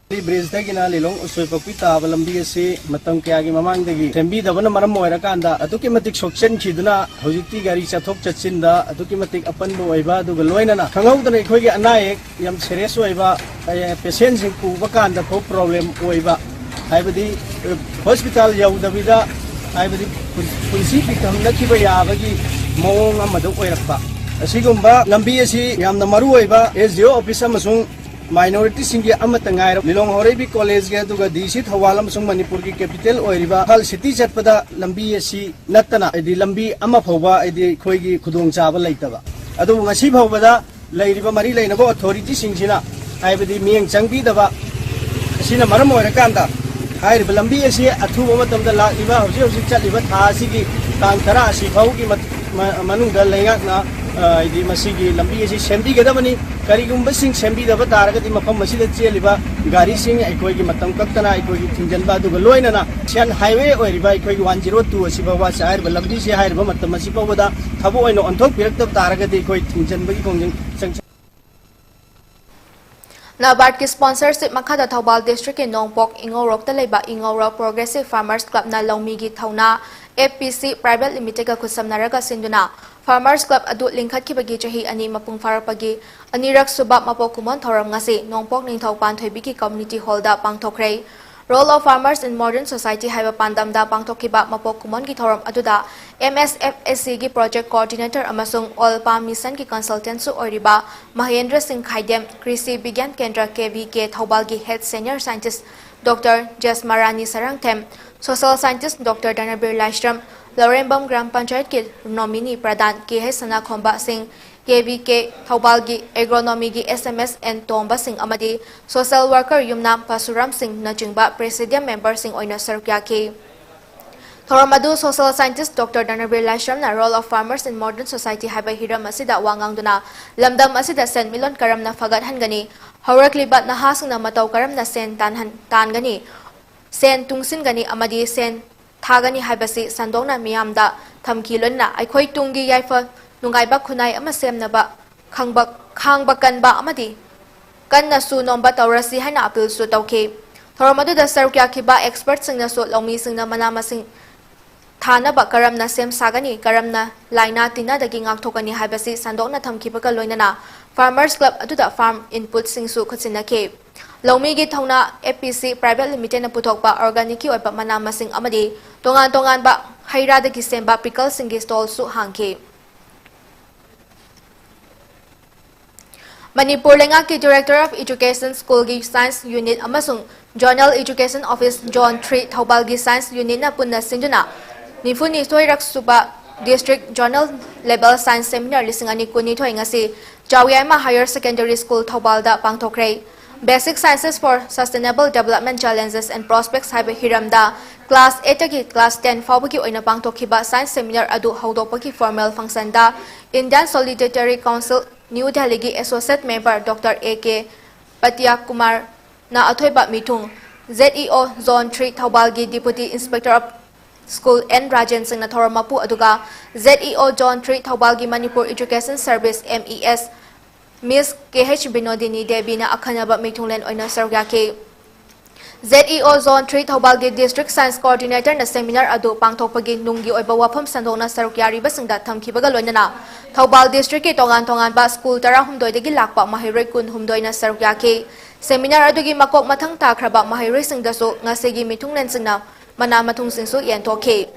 ꯕ꯭ꯔꯤꯖꯇꯒꯤꯅ ꯂꯤꯂꯣꯡ ꯎꯁꯣꯏꯄꯣꯛꯄꯤ ꯇꯥꯕ ꯂꯝꯕꯤ ꯑꯁꯤ ꯃꯇꯝ ꯀꯌꯥꯒꯤ ꯃꯃꯥꯡꯗꯒꯤ ꯁꯦꯝꯕꯤꯗꯕꯅ ꯃꯔꯝ ꯑꯣꯏꯔꯀꯥꯟꯗ ꯑꯗꯨꯛꯀꯤ ꯃꯇꯤꯛ ꯁꯣꯛꯆꯟꯈꯤꯗꯨꯅ ꯍꯧꯖꯤꯛꯇꯤ ꯒꯥꯔꯤ ꯆꯠꯊꯣꯛ ꯆꯠꯁꯤꯟꯗ ꯑꯗꯨꯛꯀꯤ ꯃꯇꯤꯛ ꯑꯄꯟꯕ ꯑꯣꯏꯕ, ꯑꯗꯨꯒ ꯂꯣꯏꯅꯅ ꯈꯪꯍꯧꯗꯅ ꯑꯩꯈꯣꯏꯒꯤ ꯑꯅꯥ ꯑꯌꯦꯛ ꯌꯥꯝ serious ꯑꯣꯏꯕ, ꯑꯦ, patientꯁꯤꯡ ꯄꯨꯕ ꯀꯥꯟꯗ ꯐꯥꯎ problem ꯑꯣꯏꯕ, ꯍꯥꯏꯕꯗꯤ, ꯑꯦ, hospital ꯌꯧꯗꯕꯤꯗ, ꯍꯥꯏꯕꯗꯤ ꯄꯨꯟ-, ꯄꯨꯟꯁꯤ ꯄꯤꯈꯝꯅꯈꯤꯕ ꯌꯥꯕꯒꯤ ꯃꯑꯣꯡ ꯑꯃꯗ ꯑꯣꯏꯔꯛꯄ꯫ ꯑꯁꯤꯒꯨꯝꯕ ꯂꯝꯕꯤ ꯑꯁꯤ ꯌꯥꯝꯅ ꯃꯔꯨ ꯑꯣꯏꯕ S D O office ꯑꯃꯁꯨꯡ minoritiesꯁꯤꯡꯒꯤ ꯑꯃꯠꯇ ꯉꯥꯏꯔꯕ ꯂꯤꯂꯣꯡ ꯍꯥꯎꯔꯩꯕꯤ Collegeꯒꯤ, ꯑꯗꯨꯒ D C ꯊꯧꯕꯥꯜ ꯑꯃꯁꯨꯡ ꯃꯅꯤꯄꯨꯔꯒꯤ capital ꯑꯣꯏꯔꯤꯕ ꯏꯝꯐꯥꯜ city ꯆꯠꯄꯗ ꯂꯝꯕꯤ ꯑꯁꯤ ꯅꯠꯇꯅ, ꯍꯥꯏꯗꯤ, ꯂꯝꯕꯤ ꯑꯃ ꯐꯥꯎꯕ, ꯍꯥꯏꯗꯤ, ꯑꯩꯈꯣꯏꯒꯤ ꯈꯨꯗꯣꯡꯆꯥꯕ ꯂꯩꯇꯕ꯫ ꯑꯗꯨꯕꯨ ꯉꯁꯤ ꯐꯥꯎꯕꯗ ꯂꯩꯔꯤꯕ ꯃꯔꯤ ꯂꯩꯅꯕ authorityꯁꯤꯡꯁꯤꯅ, ꯍꯥꯏꯕꯗꯤ, ꯃꯤꯠꯌꯦꯡ ꯆꯪꯕꯤꯗꯕ ꯑꯁꯤꯅ ꯃꯔꯝ ꯑꯣꯏꯔꯀꯥꯟꯗ, ꯍꯥꯏꯔꯤꯕ ꯂꯝꯕꯤ ꯑꯁꯤ ꯑꯊꯨꯕ ꯃꯇꯝꯗ ꯂꯥꯛꯂꯤꯕ, ꯍꯧꯖꯤꯛ ꯍꯧꯖꯤꯛ ꯆꯠꯂꯤꯕ ꯊꯥ ꯑꯁꯤꯒꯤ ꯇꯥꯡ ꯇꯔꯥ ꯑꯁꯤ ꯐꯥꯎꯒꯤ ꯃ-, ꯃ-, ꯃꯅꯨꯡꯗ ꯂꯩꯉꯥꯛꯅ, ꯑ, ꯍꯥꯏꯗꯤ, ꯃꯁꯤꯒꯤ ꯂꯝꯕꯤ ꯑꯁꯤ ꯁꯦꯝꯕꯤꯒꯗꯕꯅꯤ꯫ ꯀꯔꯤꯒꯨꯝꯕꯁꯤꯡ ꯁꯦꯝꯕꯤꯗꯕ ꯇꯥꯔꯒꯗꯤ ꯃꯐꯝ ꯑꯁꯤꯗ ꯆꯦꯜꯂꯤꯕ ꯒꯥꯔꯤꯁꯤꯡ ꯑꯩꯈꯣꯏꯒꯤ ꯃꯇꯝ ꯀꯛꯇꯅ ꯑꯩꯈꯣꯏꯒꯤ ꯊꯤꯡꯖꯤꯟꯕ, ꯑꯗꯨꯒ ꯂꯣꯏꯅꯅ Asian Highway ꯑꯣꯏꯔꯤꯕ ꯑꯩꯈꯣꯏꯒꯤ one zero two ꯑꯁꯤ ꯐꯥꯎꯕ, ꯍꯥꯏꯔꯤꯕ ꯂꯝꯕꯤꯁꯤ ꯍꯥꯏꯔꯤꯕ ꯃꯇꯝ ꯑꯁꯤ ꯐꯥꯎꯕꯗ ꯊꯕꯛ ꯑꯣꯏꯅ ꯑꯣꯟꯊꯣꯛꯄꯤꯔꯛꯇꯕ ꯇꯥꯔꯒꯗꯤ ꯑꯩꯈꯣꯏ ꯊꯤꯡꯖꯤꯟꯕꯒꯤ ꯈꯣꯡꯖꯪ ꯆꯪ-, NABARDꯀꯤ sponsorship ꯃꯈꯥꯗ ꯊꯧꯕꯥꯜ districtꯀꯤ ꯅꯣꯡꯄꯣꯛ ꯏꯉꯧꯔꯣꯛꯇ ꯂꯩꯕ ꯏꯉꯧꯔꯣꯛ Progressive Farmers Clubꯅ ꯂꯧꯃꯤꯒꯤ ꯊꯧꯅꯥ ꯑꯦꯐ ꯄꯤ ꯁꯤ Private Limitedꯒ ꯈꯨꯠꯁꯝꯅꯔꯒ ꯁꯤꯟꯗꯨꯅ Farmers Club ꯑꯗꯨ ꯂꯤꯡꯈꯠꯈꯤꯕꯒꯤ ꯆꯍꯤ ꯑꯅꯤ ꯃꯄꯨꯡ ꯐꯥꯔꯛꯄꯒꯤ ꯑꯅꯤꯔꯛ ꯁꯨꯕ ꯃꯄꯣꯛ ꯀꯨꯝꯑꯣꯟ ꯊꯧꯔꯝ ꯉꯁꯤ ꯅꯣꯡꯄꯣꯛ ꯅꯤꯡꯊꯧ ꯄꯥꯟꯊꯣꯏꯕꯤꯒꯤ Community Hallꯗ ꯄꯥꯡꯊꯣꯛꯈ꯭ꯔꯦ꯫ Role of Farmers in Modern Society ꯍꯥꯏꯕ ꯄꯥꯟꯗꯝꯗ ꯄꯥꯡꯊꯣꯛꯈꯤꯕ ꯃꯄꯣꯛ ꯀꯨꯝꯑꯣꯟꯒꯤ ꯊꯧꯔꯝ ꯑꯗꯨꯗ M S F S Cꯒꯤ Project Coordinator ꯑꯃꯁꯨꯡ All Palm Missionꯒꯤ Consultantꯁꯨ ꯑꯣꯏꯔꯤꯕ ꯃꯍꯦꯟꯗ꯭ꯔ ꯁꯤꯡ ꯈꯥꯏꯗꯦꯝ, ꯀ꯭ꯔꯤꯁꯤ ꯕꯤꯒ꯭ꯌꯥꯟ ꯀꯦꯟꯗ꯭ꯔ K V K ꯊꯧꯕꯥꯜꯒꯤ Head Senior Scientist Doctor ꯖꯦꯁꯃꯥꯔꯥꯅꯤ Sarangthem, Social Scientist Doctor ꯗꯅꯕꯤꯔ ꯂꯥꯏꯁ꯭ꯔꯝ, ꯂꯧꯔꯦꯝꯕꯝ ꯒ꯭ꯔꯥꯝ ꯄꯟꯆꯥꯌꯠꯀꯤ ꯅꯣꯃꯤꯅꯤ ꯄ꯭ꯔꯙꯥꯟ ꯀꯦ ꯍꯩꯆ ꯁꯅꯥꯈꯣꯝꯕ ꯁꯤꯡ, K V K ꯊꯧꯕꯥꯜꯒꯤ Agronomyꯒꯤ S M S N Tomba Singh ꯑꯃꯗꯤ Social Worker ꯌꯨꯝꯅꯥꯝ ꯄꯥꯁꯨꯔꯥꯝ ꯁꯤꯡꯅꯆꯤꯡꯕ Presidium Memberꯁꯤꯡ ꯑꯣꯏꯅ ꯁꯔꯨꯛ ꯌꯥꯈꯤ꯫ ꯊꯧꯔꯝ ꯑꯗꯨ Social Scientist Doctor ꯗꯅꯕꯤꯔ ꯂꯥꯏꯁ꯭ꯔꯝꯅ Role of Farmers in Modern Society ꯍꯥꯏꯕ ꯍꯤꯔꯝ ꯑꯁꯤꯗ ꯋꯥ ꯉꯥꯡꯗꯨꯅ ꯂꯝꯗꯝ ꯑꯁꯤꯗ ꯁꯦꯟꯃꯤꯠꯂꯣꯟ ꯀꯔꯝꯅ ꯐꯒꯠꯍꯟꯒꯅꯤ, ꯍꯧꯔꯛꯂꯤꯕ ꯅꯍꯥꯁꯤꯡꯅ ꯃꯇꯧ ꯀꯔꯝꯅ ꯁꯦꯟ ꯇꯥꯟꯍꯟ-, ꯇꯥꯟꯒꯅꯤ, ꯁꯦꯟ ꯇꯨꯡꯁꯤꯟꯒꯅꯤ ꯑꯃꯗꯤ ꯁꯦꯟ ꯊꯥꯒꯅꯤ ꯍꯥꯏꯕꯁꯤ ꯁꯟꯗꯣꯛꯅ ꯃꯤꯌꯥꯝꯗ ꯊꯝꯈꯤ꯫ ꯂꯣꯏꯅꯅ ꯑꯩꯈꯣꯏ ꯇꯨꯡꯒꯤ ꯌꯥꯏꯐ ꯅꯨꯡꯉꯥꯏꯕ ꯈꯨꯟꯅꯥꯏ ꯑꯃ ꯁꯦꯝꯅꯕ ꯈꯪꯕ-, ꯈꯥꯡꯕ ꯀꯟꯕ ꯑꯃꯗꯤ ꯀꯟꯅꯁꯨ ꯅꯣꯝꯕ ꯇꯧꯔꯁꯤ ꯍꯥꯏꯅ appealꯁꯨ ꯇꯧꯈꯤ꯫ ꯊꯧꯔꯝ ꯑꯗꯨꯗ ꯁꯔꯨꯛ ꯌꯥꯈꯤꯕ expertꯁꯤꯡꯅꯁꯨ ꯂꯧꯃꯤꯁꯤꯡꯅ ꯃꯅꯥ ꯃꯁꯤꯡ ꯊꯥꯅꯕ ꯀꯔꯝꯅ ꯁꯦꯝ ꯁꯥꯒꯅꯤ, ꯀꯔꯝꯅ ꯂꯥꯏꯅꯥ ꯇꯤꯟꯅꯗꯒꯤ ꯉꯥꯛꯊꯣꯛꯀꯅꯤ ꯍꯥꯏꯕꯁꯤ ꯁꯟꯗꯣꯛꯅ ꯊꯝꯈꯤꯕꯒ ꯂꯣꯏꯅꯅ Farmers Club ꯑꯗꯨꯗ farm inputꯁꯤꯡꯁꯨ ꯈꯨꯠꯁꯤꯟꯅꯈꯤ꯫ ꯂꯧꯃꯤꯒꯤ ꯊꯧꯅꯥ F P C Private Limitedꯅ ꯄꯨꯊꯣꯛꯄ organicꯀꯤ ꯑꯣꯏꯕ ꯃꯅꯥ ꯃꯁꯤꯡ ꯑꯃꯗꯤ ꯇꯣꯉꯥꯟ ꯇꯣꯉꯥꯟꯕ ꯍꯩ ꯔꯥꯗꯒꯤ ꯁꯦꯝꯕ pickleꯁꯤꯡꯒꯤ stallꯁꯨ ꯍꯥꯡꯈꯤ꯫ ꯃꯅꯤꯄꯨꯔ ꯂꯩꯉꯥꯛꯀꯤ Director of Education Schoolꯒꯤ Science Unit ꯑꯃꯁꯨꯡ Zonal Education Office Zone three ꯊꯧꯕꯥꯜꯒꯤ Science Unitꯅ ꯄꯨꯟꯅ ꯁꯤꯟꯗꯨꯅ ꯅꯤꯐꯨꯅꯤꯊꯣꯏꯔꯛ ꯁꯨꯕ District Zonal Level Science Seminar ꯂꯤꯁꯤꯡ ꯑꯅꯤ ꯀꯨꯟꯅꯤꯊꯣꯏ ꯉꯁꯤ ꯆꯥꯎꯌꯥꯏꯃ Higher Secondary School ꯊꯧꯕꯥꯜꯗ ꯄꯥꯡꯊꯣꯛꯈ꯭ꯔꯦ꯫ Basic Sciences for Sustainable Development Challenges and Prospects ꯍꯥꯏꯕ ꯍꯤꯔꯝꯗ class eightꯇꯒꯤ class ten ꯐꯥꯎꯕꯒꯤ ꯑꯣꯏꯅ ꯄꯥꯡꯊꯣꯛꯈꯤꯕ Science Seminar ꯑꯗꯨ ꯍꯧꯗꯣꯛꯄꯒꯤ formal functionꯗ Indian Solidarity Council New Delhiꯒꯤ Associate Member Doctor A K ꯄꯇꯤꯌꯥ ꯀꯨꯃꯥꯔꯅ ꯑꯊꯣꯏꯕ ꯃꯤꯊꯨꯡ, Z E O Zone three ꯊꯧꯕꯥꯜꯒꯤ Deputy Inspector of School N Rajen ꯁꯤꯡꯅ ꯊꯧꯔꯝ ꯃꯄꯨ ꯑꯗꯨꯒ Z E O Zone three ꯊꯧꯕꯥꯜꯒꯤ Manipur Education Service M E S Miss K H ꯕꯤꯅꯣꯗꯤꯅꯤ ꯗꯦꯕꯤꯅ ꯑꯈꯟꯅꯕ ꯃꯤꯊꯨꯡꯂꯦꯟ ꯑꯣꯏꯅ ꯁꯔꯨꯛ ꯌꯥꯈꯤ꯫ ZEO Zone three ꯊꯧꯕꯥꯜꯒꯤ District Science Coordinator ꯅ seminar ꯑꯗꯨ ꯄꯥꯡꯊꯣꯛꯄꯒꯤ ꯅꯨꯡꯒꯤ ꯑꯣꯏꯕ ꯋꯥꯐꯝ ꯁꯟꯗꯣꯛꯅ ꯁꯔꯨꯛ ꯌꯥꯔꯤꯕꯁꯤꯡꯗ ꯊꯝꯈꯤꯕꯒ ꯂꯣꯏꯅꯅ ꯊꯧꯕꯥꯜ district ꯀꯤ ꯇꯣꯉꯥꯟ ꯇꯣꯉꯥꯟꯕ school ꯇꯔꯥꯍꯨꯝꯗꯣꯏꯗꯒꯤ ꯂꯥꯛꯄ ꯃꯍꯩꯔꯣꯏ ꯀꯨꯟꯍꯨꯝꯗꯣꯏꯅ ꯁꯔꯨꯛ ꯌꯥꯈꯤ꯫ Seminar ꯑꯗꯨꯒꯤ ꯃꯀꯣꯛ ꯃꯊꯪ ꯇꯥꯈ꯭ꯔꯕ ꯃꯍꯩꯔꯣꯏꯁꯤꯡꯗꯁꯨ ꯉꯁꯤꯒꯤ ꯃꯤꯊꯨꯡꯂꯦꯟꯁꯤꯡꯅ ꯃꯅꯥ ꯃꯊꯨꯝꯁꯤꯡꯁꯨ ꯌꯦꯟꯊꯣꯛꯈꯤ꯫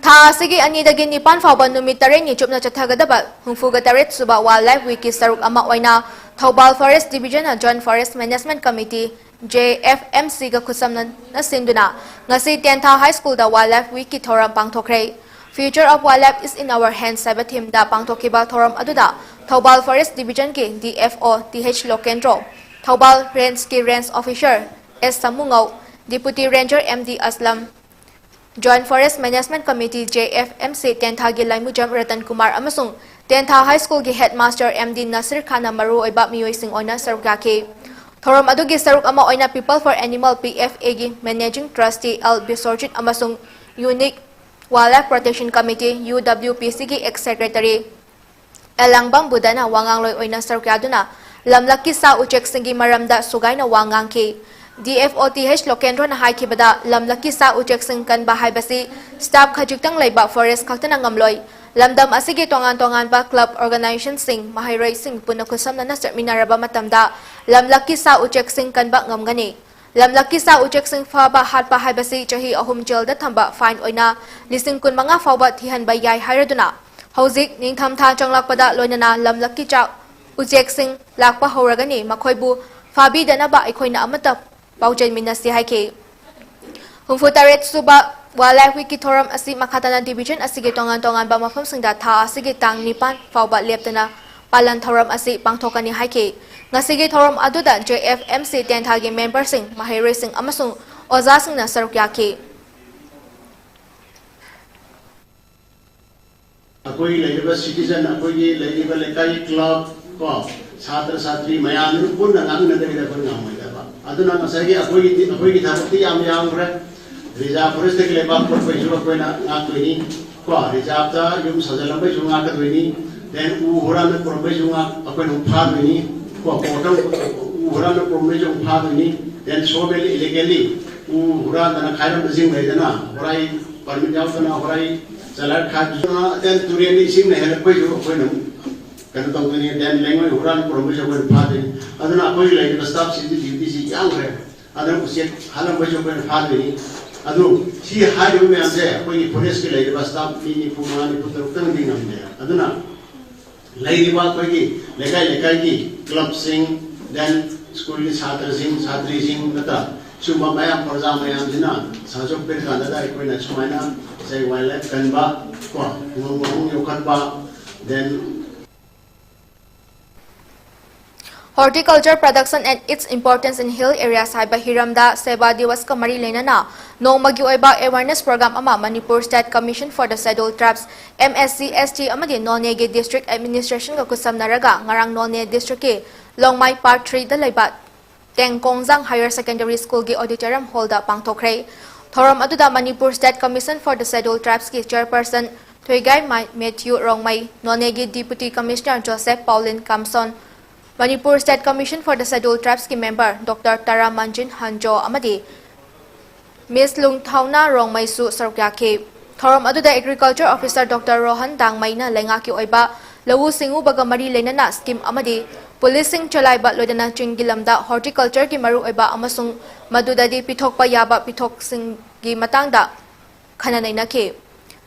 ꯊꯥ ꯑꯁꯤꯒꯤ ꯑꯅꯤꯗꯒꯤ ꯅꯤꯄꯥꯟ ꯐꯥꯎꯕ ꯅꯨꯃꯤꯠ ꯇꯔꯦꯠꯅꯤ ꯆꯨꯞꯅ ꯆꯠꯊꯒꯗꯕ ꯍꯨꯝꯐꯨꯒ ꯇꯔꯦꯠ ꯁꯨꯕ Wildlife Week ꯀꯤ ꯁꯔꯨꯛ ꯑꯃ ꯑꯣꯏꯅ ꯊꯧꯕꯥꯜ Forest Division ꯅ Joint Forest Management Committee, JFMC ꯒ ꯈꯨꯠꯁꯝꯅꯅ ꯁꯤꯟꯗꯨꯅ ꯉꯁꯤ ꯇꯦꯟꯊꯥ High School ꯗ Wildlife Week ꯀꯤ ꯊꯧꯔꯝ ꯄꯥꯡꯊꯣꯛꯈ꯭ꯔꯦ꯫ Future of Wildlife is in Our Hands ꯍꯥꯏꯕ theme ꯗ ꯄꯥꯡꯊꯣꯛꯈꯤꯕ ꯊꯧꯔꯝ ꯑꯗꯨꯗ ꯊꯧꯕꯥꯜ Forest Division ꯀꯤ DFO th ꯂꯣꯀꯦꯟꯗ꯭ꯔꯣ, ꯊꯧꯕꯥꯜ Range ꯀꯤ Range Officer S ꯁꯃꯨꯉꯧ, Deputy Ranger MD ꯑꯁꯂꯝ, Joint Forest Management Committee, JFMC, ꯇꯦꯟꯊꯥꯒꯤ ꯂꯥꯏꯃꯨꯖꯝ Ratan Kumar ꯑꯃꯁꯨꯡ ꯇꯦꯟꯊꯥ High School ꯒꯤ Headmaster MD ꯅꯁꯤꯔ ꯈꯥꯟꯅ ꯃꯔꯨꯑꯣꯏꯕ ꯃꯤꯑꯣꯏꯁꯤꯡ ꯑꯣꯏꯅ ꯁꯔꯨꯛ ꯌꯥꯈꯤ꯫ ꯊꯧꯔꯝ ꯑꯗꯨꯒꯤ ꯁꯔꯨꯛ ꯑꯃ ꯑꯣꯏꯅ People for Animal, PFA ꯒꯤ Managing Trustee ꯑꯦꯜ ꯕꯤꯁ꯭ꯋꯔꯖꯤꯠ ꯑꯃꯁꯨꯡ Unique Wildlife Protection Committee, UWPC ꯒꯤ Ex Secretary ꯑꯦꯂꯥꯡꯕꯝ ꯕꯨꯙꯅ ꯋꯥꯉꯥꯡꯂꯣꯏ ꯑꯣꯏꯅ ꯁꯔꯨꯛ ꯌꯥꯗꯨꯅ ꯂꯝꯂꯛꯀꯤ ꯁꯥ ꯎꯆꯦꯛꯁꯤꯡꯒꯤ ꯃꯔꯝꯗ ꯁꯨꯒꯥꯏꯅ ꯋꯥ ꯉꯥꯡꯈꯤ꯫ DFO th ꯂꯣꯀꯦꯟꯗ꯭ꯔꯣꯅ ꯍꯥꯏꯈꯤꯕꯗ, ꯂꯝꯂꯛꯀꯤ ꯁꯥ ꯎꯆꯦꯛꯁꯤꯡ ꯀꯟꯕ ꯍꯥꯏꯕꯁꯤ staff ꯈꯖꯤꯛꯇꯪ ꯂꯩꯕ forest ꯈꯛꯇꯅ ꯉꯝꯂꯣꯏ꯫ ꯂꯝꯗꯝ ꯑꯁꯤꯒꯤ ꯇꯣꯉꯥꯟ ꯇꯣꯉꯥꯟꯕ club, organization ꯁꯤꯡ, ꯃꯍꯩꯔꯣꯏꯁꯤꯡ ꯄꯨꯟꯅ ꯈꯨꯠꯁꯝꯅꯅ ꯆꯠꯃꯤꯟꯅꯔꯕ ꯃꯇꯝꯗ ꯂꯝꯂꯛꯀꯤ ꯁꯥ ꯎꯆꯦꯛꯁꯤꯡ ꯀꯟꯕ ꯉꯝꯒꯅꯤ꯫ ꯂꯝꯂꯛꯀꯤ ꯁꯥ ꯎꯆꯦꯛꯁꯤꯡ ꯐꯥꯕ ꯍꯥꯠꯄ ꯍꯥꯏꯕꯁꯤ ꯆꯍꯤ ꯑꯍꯨꯝ jail ꯗ ꯊꯝꯕ, fine ꯑꯣꯏꯅ ꯂꯤꯁꯤꯡ ꯀꯨꯟꯃꯉꯥ ꯐꯥꯎꯕ ꯊꯤꯍꯟꯕ ꯌꯥꯏ ꯍꯥꯏꯔꯗꯨꯅ, ꯍꯧꯖꯤꯛ ꯅꯤꯡꯊꯝꯊꯥ ꯆꯪꯂꯛꯄꯗ ꯂꯣꯏꯅꯅ ꯂꯝꯂꯛꯀꯤ ꯆꯥ-, ꯎꯆꯦꯛꯁꯤꯡ ꯂꯥꯛꯄ ꯍꯧꯔꯒꯅꯤ, ꯃꯈꯣꯏꯕꯨ ꯐꯥꯕꯤꯗꯅꯕ ꯑꯩꯈꯣꯏꯅ ꯑꯃꯠꯇ ꯄꯥꯎꯖꯦꯟꯃꯤꯟꯅꯁꯤ ꯍꯥꯏꯈꯤ꯫ ꯍꯨꯝꯐꯨ ꯇꯔꯦꯠ ꯁꯨꯕ Wildlife Week ꯀꯤ ꯊꯧꯔꯝ ꯑꯁꯤ ꯃꯈꯥ ꯇꯥꯅ division ꯑꯁꯤꯒꯤ ꯇꯣꯉꯥꯟ ꯇꯣꯉꯥꯟꯕ ꯃꯐꯝꯁꯤꯡꯗ ꯊꯥ ꯑꯁꯤꯒꯤ ꯇꯥꯡ ꯅꯤꯄꯥꯟ ꯐꯥꯎꯕ ꯂꯦꯞꯇꯅ ꯄꯥꯂꯟ ꯊꯧꯔꯝ ꯑꯁꯤ ꯄꯥꯡꯊꯣꯛꯀꯅꯤ ꯍꯥꯏꯈꯤ꯫ ꯉꯁꯤꯒꯤ ꯊꯧꯔꯝ ꯑꯗꯨꯗ JFMC ꯇꯦꯟꯊꯥꯒꯤ member ꯁꯤꯡ, ꯃꯍꯩꯔꯣꯏꯁꯤꯡ ꯑꯃꯁꯨꯡ ꯑꯣꯖꯥꯁꯤꯡꯅ ꯁꯔꯨꯛ ꯌꯥꯈꯤ꯫ ꯑꯩꯈꯣꯏꯒꯤ ꯂꯩꯔꯤꯕ citizen, ꯑꯩꯈꯣꯏꯒꯤ ꯂꯩꯔꯤꯕ ꯂꯩꯀꯥꯏꯒꯤ club, ꯀꯣ, ꯁꯥꯇ꯭ꯔ ꯁꯥꯇ꯭ꯔꯤ ꯃꯌꯥꯝꯗꯨ ꯄꯨꯟꯅ ꯉꯥꯡꯅꯗ꯭ꯔꯒꯗꯤ ꯑꯩꯈꯣꯏ ꯉꯝꯃꯣꯏꯗꯕ꯫ ꯑꯗꯨꯅ ꯉꯁꯥꯏꯒꯤ ꯑꯩꯈꯣꯏꯒꯤ, ꯑꯩꯈꯣꯏꯒꯤ ꯊꯕꯛꯇꯤ ꯌꯥꯝ ꯌꯥꯝꯈ꯭ꯔꯦ꯫ Reserve Forest ꯇꯒꯤ ꯂꯩꯕꯥꯛ ꯀꯣꯠꯄꯩꯁꯨ ꯑꯩꯈꯣꯏꯅ ꯉꯥꯛꯇꯣꯏꯅꯤ, ꯀꯣ, reserve ꯇ ꯌꯨꯝ ꯁꯥꯖꯤꯜꯂꯝꯕꯩꯁꯨ ꯉꯥꯛꯀꯗꯣꯏꯅꯤ, then ꯎ ꯍꯨꯔꯥꯟꯕ ꯄꯨꯔꯝꯕꯩꯁꯨ ꯉꯥꯛ-, ꯑꯩꯈꯣꯏꯅ ꯑꯃꯨꯛ ꯐꯥꯗꯣꯏꯅꯤ, ꯀꯣ, ꯀꯣꯠꯇ-, ꯎ ꯍꯨꯔꯥꯟꯕ ꯄꯨꯔꯝꯕꯩꯁꯨ ꯑꯃꯨꯛ ꯐꯥꯗꯣꯏꯅꯤ꯫ Then so many illegally ꯎ ꯍꯨꯔꯥꯟꯗꯅ ꯈꯥꯏꯔꯝꯕꯁꯤꯡ ꯂꯩꯗꯅ, ꯍꯣꯔꯥꯏ permit ꯌꯥꯎꯗꯅ ꯍꯣꯔꯥꯏ ꯆꯂꯥꯏ ꯈꯥꯏꯕꯁꯨ, then ꯇꯨꯔꯦꯟꯗ ꯏꯁꯤꯡꯅ ꯍꯦꯜꯂꯛꯄꯩꯁꯨ ꯑꯩꯈꯣꯏꯅ ꯑꯃꯨꯛ ꯀꯩꯅꯣ ꯇꯧꯗꯣꯏꯅꯤ꯫ Then ꯂꯩꯉꯣꯏ ꯍꯨꯔꯥꯟ ꯄꯨꯔꯝꯕꯩꯁꯨ ꯑꯩꯈꯣꯏꯅ ꯐꯥꯗꯣꯏꯅꯤ꯫ ꯑꯗꯨꯅ ꯑꯩꯈꯣꯏꯒꯤ ꯂꯩꯔꯤꯕ staff ꯁꯤꯡꯁꯤ duty ꯁꯤ ꯌꯥꯝꯈ꯭ꯔꯦ꯫ ꯑꯗꯨꯅ ꯎꯆꯦꯛ ꯍꯥꯠꯂꯝꯕꯩꯁꯨ ꯑꯩꯈꯣꯏꯅ ꯐꯥꯗꯣꯏꯅꯤ꯫ ꯑꯗꯨ ꯁꯤ ꯍꯥꯏꯔꯤꯕ ꯃꯌꯥꯝꯁꯦ ꯑꯩꯈꯣꯏꯒꯤ forest ꯀꯤ ꯂꯩꯔꯤꯕ staff ꯃꯤ ꯅꯤꯐꯨ ꯃꯉꯥ, ꯅꯤꯐꯨ ꯇꯔꯨꯛꯇꯪꯗꯤ ꯉꯝꯗꯦ꯫ ꯑꯗꯨꯅ ꯂꯩꯔꯤꯕ ꯑꯩꯈꯣꯏꯒꯤ ꯂꯩꯀꯥꯏ ꯂꯩꯀꯥꯏꯒꯤ club ꯁꯤꯡ, then school ꯀꯤ ꯁꯥꯇ꯭ꯔꯁꯤꯡ, ꯁꯥꯇ꯭ꯔꯤꯁꯤꯡ ꯅꯠꯇ꯭ꯔ ꯁꯨꯝꯕ ꯃꯌꯥꯝ ꯄ꯭ꯔꯖꯥ ꯃꯌꯥꯝꯁꯤꯅ ꯁꯍꯖꯣꯛ ꯄꯤꯔꯀꯥꯟꯗ ꯑꯩꯈꯣꯏꯅ ꯁꯨꯃꯥꯏꯅ ꯉꯁꯥꯏ wildlife ꯀꯟꯕ ꯀꯣ, ꯎꯃꯪ ꯋꯥꯃꯪ ꯌꯣꯛꯈꯠꯄ, then Horticulture Production and Its Importance in Hill Areas ꯍꯥꯏꯕ ꯍꯤꯔꯝꯗ ꯁꯦꯕꯥ ꯗꯤꯋꯁꯀ ꯃꯔꯤ ꯂꯩꯅꯅ ꯅꯣꯡꯃꯒꯤ ꯑꯣꯏꯕ awareness program ꯑꯃ Manipur State Commission for the Scheduled Tribes, M S C S T ꯑꯃꯗꯤ ꯅꯣꯅꯦꯒꯤ District Administration ꯒ ꯈꯨꯠꯁꯝꯅꯔꯒ ꯉꯔꯥꯡ ꯅꯣꯅꯦ District ꯀꯤ ꯂꯣꯡꯃꯥꯏ Part three ꯗ ꯂꯩꯕ ꯇꯦꯡꯀꯣꯡꯖꯥꯡ Higher Secondary School ꯒꯤ auditorium hall ꯗ ꯄꯥꯡꯊꯣꯛꯈ꯭ꯔꯦ꯫ ꯊꯧꯔꯝ ꯑꯗꯨꯗ Manipur State Commission for the Scheduled Tribes ꯀꯤ Chairperson ꯊꯣꯏꯒꯥꯏ ꯃꯥꯏ ꯃꯦꯊ꯭ꯌꯨ ꯔꯣꯡꯃꯩ, ꯅꯣꯅꯦꯒꯤ Deputy Commissioner Joseph Paulin Kamson, Manipur State Commission for the Scheduled Tribes ꯀꯤ member Doctor ꯇꯔꯥ ꯃꯟꯖꯤꯟ ꯍꯟꯖꯣ ꯑꯃꯗꯤ Miss ꯂꯨꯡꯊꯥꯎꯅ ꯔꯣꯡꯃꯩꯁꯨ ꯁꯔꯨꯛ ꯌꯥꯈꯤ꯫ ꯊꯧꯔꯝ ꯑꯗꯨꯗ Agriculture Officer Doctor ꯔꯣꯍꯟ ꯗꯥꯡꯃꯩꯅ ꯂꯩꯉꯥꯛꯀꯤ ꯑꯣꯏꯕ ꯂꯧꯎ ꯁꯤꯡꯎꯕꯒ ꯃꯔꯤ ꯂꯩꯅꯅ scheme ꯑꯃꯗꯤ police ꯁꯤꯡ ꯆꯂꯥꯏꯕ ꯂꯣꯏꯅꯅ ꯆꯤꯡꯒꯤ ꯂꯝꯗ horticulture ꯒꯤ ꯃꯔꯨꯑꯣꯏꯕ ꯑꯃꯁꯨꯡ ꯃꯗꯨꯗꯗꯤ ꯄꯤꯊꯣꯛꯄ ꯌꯥꯕ ꯄꯤꯊꯣꯛꯁꯤꯡꯒꯤ ꯃꯇꯥꯡꯗ ꯈꯟꯅ ꯅꯩꯅꯈꯤ꯫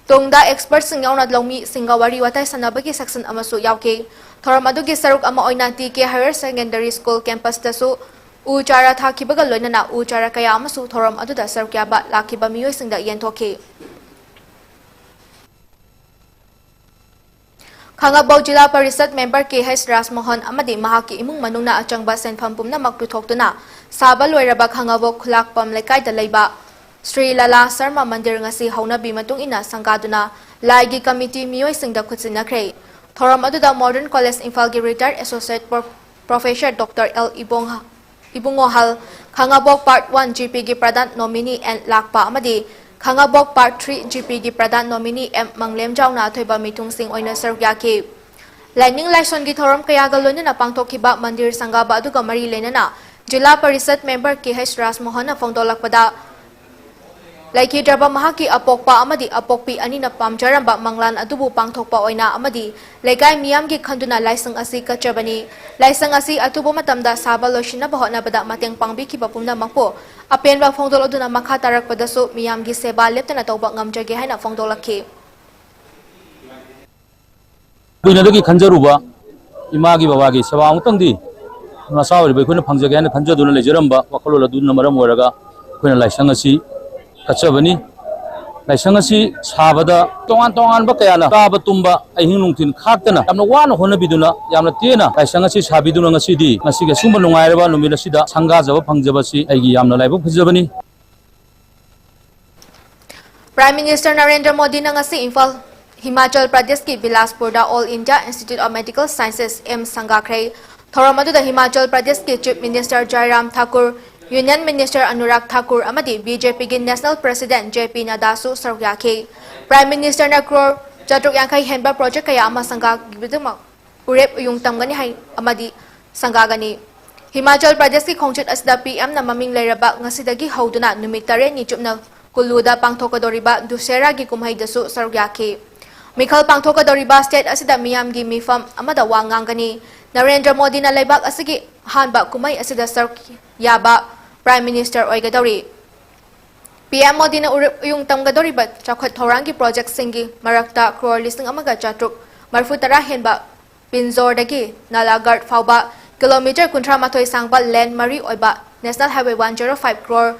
ꯇꯨꯡꯗ expert ꯁꯤꯡ ꯌꯥꯎꯅ ꯂꯧꯃꯤꯁꯤꯡꯒ ꯋꯥꯔꯤ ꯋꯥꯇꯥꯏ ꯁꯥꯟꯅꯕꯒꯤ section ꯑꯃꯁꯨ ꯌꯥꯎꯈꯤ꯫ ꯊꯧꯔꯝ ꯑꯗꯨꯒꯤ ꯁꯔꯨꯛ ꯑꯃ ꯑꯣꯏꯅ T K Higher Secondary School campus ꯇꯁꯨ ꯎ ꯆꯥꯔꯥ ꯊꯥꯈꯤꯕꯒ ꯂꯣꯏꯅꯅ ꯎ ꯆꯥꯔꯥ ꯀꯌꯥ ꯑꯃꯁꯨ ꯊꯧꯔꯝ ꯑꯗꯨꯗ ꯁꯔꯨꯛ ꯌꯥꯕ ꯂꯥꯛꯈꯤꯕ ꯃꯤꯑꯣꯏꯁꯤꯡꯗ ꯌꯦꯟꯊꯣꯛꯈꯤ꯫ ꯈꯥꯉꯕꯣꯛ ꯖꯤꯂꯥ ꯄꯔꯤꯁꯠ member K H ꯔꯥꯖꯃꯣꯍꯟ ꯑꯃꯗꯤ ꯃꯍꯥꯛꯀꯤ ꯏꯃꯨꯡ ꯃꯅꯨꯡꯅ ꯑꯆꯪꯕ ꯁꯦꯟꯐꯝ ꯄꯨꯝꯅꯃꯛ ꯄꯨꯊꯣꯛꯇꯨꯅ ꯁꯥꯕ ꯂꯣꯏꯔꯕ ꯈꯥꯉꯕꯣꯛ ꯈꯨꯂꯥꯛꯄꯝ ꯂꯩꯀꯥꯏꯗ ꯂꯩꯕ ꯁ꯭ꯔꯤ ꯂꯂꯥ ꯁꯔꯃ ꯃꯟꯗꯤꯔ ꯉꯁꯤ ꯍꯧꯅꯕꯤ ꯃꯇꯨꯡ ꯏꯟꯅ ꯁꯪꯒꯥꯗꯨꯅ ꯂꯥꯏꯒꯤ committee ꯃꯤꯑꯣꯏꯁꯤꯡꯗ ꯈꯨꯠꯁꯤꯟꯅꯈ꯭ꯔꯦ꯫ ꯊꯧꯔꯝ ꯑꯗꯨꯗ Modern College ꯏꯝꯐꯥꯜꯒꯤ retired associate pro-, professor Doctor L ꯏꯕꯣꯡ-, ꯏꯕꯨꯡꯉꯣꯍꯜ, ꯈꯥꯉꯕꯣꯛ Part one G P ꯒꯤ ꯄ꯭ꯔꯙꯥꯟ ꯅꯣꯃꯤꯅꯤ ꯑꯦꯟ ꯂꯥꯛꯄ ꯑꯃꯗꯤ ꯈꯥꯉꯕꯣꯛ Part three G P ꯒꯤ ꯄ꯭ꯔꯙꯥꯟ ꯅꯣꯃꯤꯅꯤ ꯑꯦꯝ ꯃꯪꯂꯦꯝꯖꯥꯎꯅ ꯑꯊꯣꯏꯕ ꯃꯤꯊꯨꯡꯁꯤꯡ ꯑꯣꯏꯅ ꯁꯔꯨꯛ ꯌꯥꯈꯤ꯫ ꯂꯥꯏꯅꯤꯡ ꯂꯥꯏꯁꯣꯟꯒꯤ ꯊꯧꯔꯝ ꯀꯌꯥꯒ ꯂꯣꯏꯅꯅ ꯄꯥꯡꯊꯣꯛꯈꯤꯕ ꯃꯟꯗꯤꯔ ꯁꯪꯒꯥꯕ ꯑꯗꯨꯒ ꯃꯔꯤ ꯂꯩꯅꯅ ꯖꯤꯂꯥ ꯄꯔꯤꯁꯠ ꯃꯦꯝꯕꯔ ꯀꯦ ꯍꯩꯁ ꯔꯥꯖꯃꯣꯍꯟꯅ ꯐꯣꯡꯗꯣꯛꯂꯛꯄꯗ, ꯂꯩꯈꯤꯗ꯭ꯔꯕ ꯃꯍꯥꯛꯀꯤ ꯑꯄꯣꯛꯄ ꯑꯃꯗꯤ ꯑꯄꯣꯛꯄꯤ ꯑꯅꯤꯅ ꯄꯥꯝꯖꯔꯝꯕ ꯃꯪꯂꯥꯟ ꯑꯗꯨꯕꯨ ꯄꯥꯡꯊꯣꯛꯄ ꯑꯣꯏꯅ ꯑꯃꯗꯤ ꯂꯩꯀꯥꯏ ꯃꯤꯌꯥꯝꯒꯤ ꯈꯟꯗꯨꯅ ꯂꯥꯏꯁꯪ ꯑꯁꯤ ꯀꯠꯆꯕꯅꯤ꯫ ꯂꯥꯏꯁꯪ ꯑꯁꯤ ꯑꯊꯨꯕ ꯃꯇꯝꯗ ꯁꯥꯕ ꯂꯣꯏꯁꯤꯟꯅꯕ ꯍꯣꯠꯅꯕꯗ ꯃꯇꯦꯡ ꯄꯥꯡꯕꯤꯈꯤꯕ ꯄꯨꯝꯅꯃꯛꯄꯨ ꯑꯄꯦꯟꯕ ꯐꯣꯡꯗꯣꯛꯂꯗꯨꯅ ꯃꯈꯥ ꯇꯥꯔꯛꯄꯗꯁꯨ ꯃꯤꯌꯥꯝꯒꯤ ꯁꯦꯕꯥ ꯂꯦꯞꯇꯅ ꯇꯧꯕ ꯉꯝꯖꯒꯦ ꯍꯥꯏꯅ ꯐꯣꯡꯗꯣꯛꯂꯛꯈꯤ꯫ ꯀꯨꯏꯅꯗꯒꯤ ꯈꯟꯖꯔꯨꯕ ꯏꯃꯥꯒꯤ ꯕꯕꯥꯒꯤ ꯁꯦꯕꯥ ꯑꯃꯨꯛꯇꯪꯗꯤ ꯃꯆꯥ ꯑꯣꯏꯔꯤꯕ ꯑꯩꯈꯣꯏꯅ ꯐꯪꯖꯒꯦ ꯍꯥꯏꯅ ꯈꯟꯖꯗꯨꯅ ꯂꯩꯖꯔꯝꯕ ꯋꯥꯈꯜꯂꯣꯟ ꯑꯗꯨꯅ ꯃꯔꯝ ꯑꯣꯏꯔꯒ ꯑꯩꯈꯣꯏꯅ ꯂꯥꯏꯁꯪ ꯑꯁꯤ ꯀꯠꯆꯕꯅꯤ꯫ ꯂꯥꯏꯁꯪ ꯑꯁꯤ ꯁꯥꯕꯗ ꯇꯣꯉꯥꯟ ꯇꯣꯉꯥꯟꯕ ꯀꯌꯥꯅ ꯆꯥꯕ ꯇꯨꯝꯕ ꯑꯍꯤꯡ ꯅꯨꯡꯊꯤꯜ ꯈꯥꯛꯇꯅ ꯌꯥꯝꯅ ꯋꯥꯅ ꯍꯣꯠꯅꯕꯤꯗꯨꯅ ꯌꯥꯝꯅ ꯇꯦꯟꯅ ꯂꯥꯏꯁꯪ ꯑꯁꯤ ꯁꯥꯕꯤꯗꯨꯅ ꯉꯁꯤꯗꯤ, ꯉꯁꯤꯒꯤ ꯑꯁꯤꯒꯨꯝꯕ ꯅꯨꯡꯉꯥꯏꯔꯕ ꯅꯨꯃꯤꯠ ꯑꯁꯤꯗ ꯁꯪꯒꯥꯖꯕ ꯐꯪꯖꯕꯁꯤ ꯑꯩꯒꯤ ꯌꯥꯝꯅ ꯂꯥꯏꯕꯛ ꯐꯖꯕꯅꯤ꯫ Prime Minister ꯅꯔꯦꯟꯗ꯭ꯔ ꯃꯣꯗꯤꯅ ꯉꯁꯤ ꯏꯝꯐꯥꯜ, ꯍꯤꯃꯥꯆꯜ ꯄ꯭ꯔꯗꯦꯁꯀꯤ ꯕꯤꯂꯥꯁꯄꯨꯔꯗ All India Institute of Medical Sciences, AIIMS, ꯁꯪꯒꯥꯈ꯭ꯔꯦ꯫ ꯊꯧꯔꯝ ꯑꯗꯨꯗ ꯍꯤꯃꯥꯆꯜ ꯄ꯭ꯔꯗꯦꯁꯀꯤ Chief Minister ꯖꯥꯏꯔꯥꯝ Thakur, Union Minister Anurag Thakur ꯑꯃꯗꯤ BJPꯒꯤ National President JP ꯅꯗꯥꯁꯨ ꯁꯔꯨꯛ ꯌꯥꯈꯤ꯫ Prime Ministerꯅ ꯀ꯭ꯔꯣꯔ ꯆꯥꯇ꯭ꯔꯨꯛ ꯌꯥꯡꯈꯩ ꯍꯦꯟꯕ ꯄ꯭ꯔꯣꯖꯦꯛ ꯀꯌꯥ ꯑꯃ ꯁꯪꯒꯥꯈꯤꯕꯗꯨꯃꯛ ꯎꯔꯦꯞ ꯎꯌꯨꯡ ꯇꯝꯒꯅꯤ ꯍꯥꯏ ꯑꯃꯗꯤ ꯁꯪꯒꯥꯒꯅꯤ꯫ ꯍꯤꯃꯥꯆꯜ ꯄ꯭ꯔꯗꯦꯁꯀꯤ ꯈꯣꯡꯆꯠ ꯑꯁꯤꯗ PMꯅ ꯃꯃꯤꯡ ꯂꯩꯔꯕ ꯉꯁꯤꯗꯒꯤ ꯍꯧꯗꯨꯅ ꯅꯨꯃꯤꯠ ꯇꯔꯦꯠꯅꯤ ꯆꯨꯞꯅ ꯀꯨꯜꯂꯨꯗ ꯄꯥꯡꯊꯣꯛꯀꯗꯧꯔꯤꯕ ꯗꯨꯁꯦꯔꯥꯒꯤ ꯀꯨꯝꯍꯩꯗꯁꯨ ꯁꯔꯨꯛ ꯌꯥꯈꯤ꯫ ꯃꯤꯈꯜ ꯄꯥꯡꯊꯣꯛꯀꯗꯧꯔꯤꯕ state ꯑꯁꯤꯗ ꯃꯤꯌꯥꯝꯒꯤ ꯃꯤꯐꯝ ꯑꯃꯗ ꯋꯥ ꯉꯥꯡꯒꯅꯤ꯫ ꯅꯔꯦꯟꯗ꯭ꯔ ꯃꯣꯗꯤꯅ ꯂꯩꯕꯥꯛ ꯑꯁꯤꯒꯤ ꯑꯍꯥꯟꯕ ꯀꯨꯝꯍꯩ ꯑꯁꯤꯗ ꯁꯔꯨꯛ ꯌꯥꯕ Prime Minister ꯑꯣꯏꯒꯗꯧꯔꯤ꯫ PM ꯃꯣꯗꯤꯅ ꯎꯔꯨꯞ ꯎꯌꯨꯡ ꯇꯝꯒꯗꯧꯔꯤꯕ ꯆꯥꯎꯈꯠ ꯊꯧꯔꯥꯡꯒꯤ ꯄ꯭ꯔꯣꯖꯦꯛꯁꯤꯡꯒꯤ ꯃꯔꯛꯇ ꯀ꯭ꯔꯣꯔ ꯂꯤꯁꯤꯡ ꯑꯃꯒ ꯆꯥꯇ꯭ꯔꯨꯛ ꯃꯔꯤꯐꯨ ꯇꯔꯥ ꯍꯦꯟꯕ ꯄꯤꯟꯖꯣꯔꯗꯒꯤ ꯅꯥꯂꯥꯒꯔ ꯐꯥꯎꯕ ꯀꯤꯂꯣꯃꯤꯇꯔ ꯀꯨꯟꯊ꯭ꯔꯥ ꯃꯥꯊꯣꯏ ꯁꯥꯡꯕ ꯂꯦꯟ ꯃꯔꯤ ꯑꯣꯏꯕ National Highway one zero five crore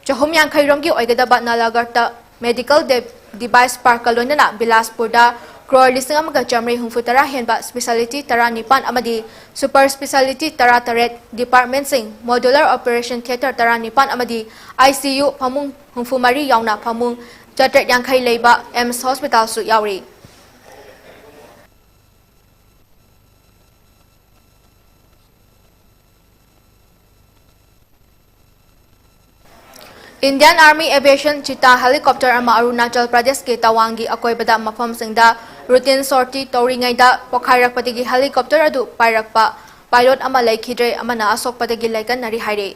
ꯆꯍꯨꯝ ꯌꯥꯡꯈꯩ ꯔꯣꯝꯒꯤ ꯑꯣꯏꯒꯗꯕ ꯅꯥꯂꯥꯒꯔꯇ medical de-, device parkꯀ ꯂꯣꯏꯅꯅ ꯕꯤꯂꯥꯁꯄꯨꯔꯗ ꯀ꯭ꯔꯣꯔ ꯂꯤꯁꯤꯡ ꯑꯃꯒ ꯆꯥꯃꯔꯤ ꯍꯨꯝꯐꯨ ꯇꯔꯥ ꯍꯦꯟꯕ speciality ꯇꯔꯥꯅꯤꯄꯥꯟ ꯑꯃꯗꯤ super speciality ꯇꯔꯥꯇꯔꯦꯠ, departmentꯁꯤꯡ, modular operation theatre ꯇꯔꯥꯅꯤꯄꯥꯟ ꯑꯃꯗꯤ ICU ꯐꯃꯨꯡ ꯍꯨꯝꯐꯨ ꯃꯔꯤ ꯌꯥꯎꯅ ꯐꯃꯨꯡ ꯆꯥꯇ꯭ꯔꯦꯠ ꯌꯥꯡꯈꯩ ꯂꯩꯕ AIIMS hospitalꯁꯨ ꯌꯥꯎꯔꯤ꯫ Indian Army Aviation Cheetah helicopter ꯑꯃ ꯑꯔꯨꯅꯥꯆꯜ ꯄ꯭ꯔꯗꯦꯁꯀꯤ ꯇꯋꯥꯡꯒꯤ ꯑꯀꯣꯏꯕꯗ ꯃꯐꯝꯁꯤꯡꯗ Routine sortie ꯇꯧꯔꯤꯉꯩꯗ ꯄꯣꯈꯥꯏꯔꯛꯄꯗꯒꯤ helicopter ꯑꯗꯨ ꯄꯥꯏꯔꯛꯄ pilot ꯑꯃ ꯂꯩꯈꯤꯗ꯭ꯔꯦ, ꯑꯃꯅ ꯑꯁꯣꯛꯄꯗꯒꯤ ꯂꯥꯏꯀꯠꯅꯔꯤ ꯍꯥꯏꯔꯤ꯫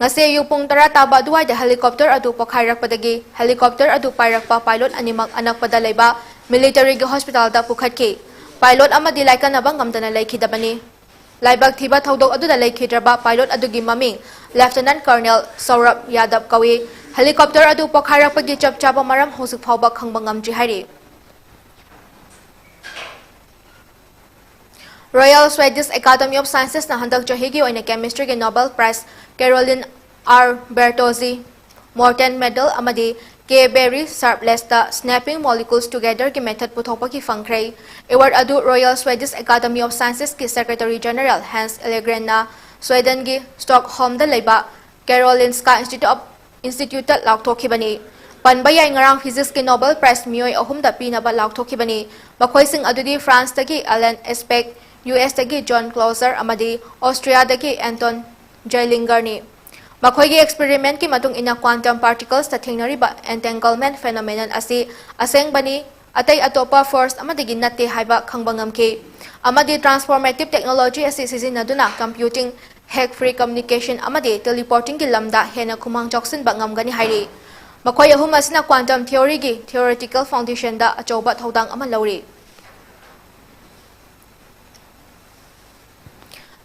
ꯉꯁꯤ ꯑꯌꯨꯛ ꯄꯨꯡ ꯇꯔꯥ ꯇꯥꯕ ꯑꯗꯨꯋꯥꯏꯗ helicopter ꯑꯗꯨ ꯄꯣꯈꯥꯏꯔꯛꯄꯗꯒꯤ helicopter ꯑꯗꯨ ꯄꯥꯏꯔꯛꯄ pilot ꯑꯅꯤꯃꯛ ꯑꯅꯛꯄꯗ ꯂꯩꯕ militaryꯒꯤ hospitalꯗ ꯄꯨꯈꯠꯈꯤ꯫ Pilot ꯑꯃꯗꯤ ꯂꯥꯏꯀꯠꯅꯕ ꯉꯝꯗꯅ ꯂꯩꯈꯤꯗꯕꯅꯤ꯫ ꯂꯥꯏꯕꯛ ꯊꯤꯕ ꯊꯧꯗꯣꯛ ꯑꯗꯨꯗ ꯂꯩꯈꯤꯗ꯭ꯔꯕ pilot ꯑꯗꯨꯒꯤ ꯃꯃꯤꯡ Lieutenant Colonel ꯁꯧꯔꯚ ꯌꯥꯗꯕ ꯀꯧꯏ꯫ Helicopter ꯑꯗꯨ ꯄꯣꯈꯥꯏꯔꯛꯄꯒꯤ ꯆꯞ ꯆꯥꯕ ꯃꯔꯝ ꯍꯧꯖꯤꯛ ꯐꯥꯎꯕ ꯈꯪꯕ ꯉꯝꯗ꯭ꯔꯤ ꯍꯥꯏꯔꯤ꯫ Royal Swedish Academy of Sciencesꯅ ꯍꯟꯗꯛ ꯆꯍꯤꯒꯤ ꯑꯣꯏꯅ chemistryꯒꯤ Nobel Prize Caroline R Bertozzi, Morton Medal ꯑꯃꯗꯤ K Berry Sharplessꯇ Snapping Molecules Togetherꯒꯤ method ꯄꯨꯊꯣꯛꯄꯒꯤ ꯐꯪꯈ꯭ꯔꯦ꯫ Award ꯑꯗꯨ Royal Swedish Academy of Sciencesꯀꯤ Secretary General Hans Allegrenꯅ Swedenꯒꯤ Stockholmꯗ ꯂꯩꯕ Karolinska Institute of, Instituteꯇ ꯂꯥꯎꯊꯣꯛꯈꯤꯕꯅꯤ꯫ ꯄꯟꯕ ꯌꯥꯏ, ꯉꯔꯥꯡ physicsꯀꯤ Nobel Prize ꯃꯤꯑꯣꯏ ꯑꯍꯨꯝꯗ ꯄꯤꯅꯕ ꯂꯥꯎꯊꯣꯛꯈꯤꯕꯅꯤ꯫ ꯃꯈꯣꯏꯁꯤꯡ ꯑꯗꯨꯗꯤ Franceꯇꯒꯤ Alan Aspect, USꯇꯒꯤ John Clauser ꯑꯃꯗꯤ Austriaꯗꯒꯤ Anton Zeilinger ꯅꯤ꯫ ꯃꯈꯣꯏꯒꯤ experimentꯀꯤ ꯃꯇꯨꯡ ꯏꯟꯅ quantum particlesꯇ ꯊꯦꯡꯅꯔꯤꯕ entanglement phenomenon ꯑꯁꯤ ꯑꯁꯦꯡꯕꯅꯤ, ꯑꯇꯩ ꯑꯇꯣꯞꯄ force ꯑꯃꯗꯒꯤ ꯅꯠꯇꯦ ꯍꯥꯏꯕ ꯈꯪꯕ ꯉꯝꯈꯤ, ꯑꯃꯗꯤ transformative technology ꯑꯁꯤ ꯁꯤꯖꯤꯟꯅꯗꯨꯅ computing, hack-free communication ꯑꯃꯗꯤ teleportingꯒꯤ ꯂꯝꯗ ꯍꯦꯟꯅ ꯈꯨꯃꯥꯡ ꯆꯥꯎꯁꯤꯟꯕ ꯉꯝꯒꯅꯤ ꯍꯥꯏꯔꯤ꯫ ꯃꯈꯣꯏ ꯑꯍꯨꯝ ꯑꯁꯤꯅ quantum theoryꯒꯤ theoretical foundationꯗ ꯑꯆꯧꯕ ꯊꯧꯗꯥꯡ ꯑꯃ ꯂꯧꯔꯤ꯫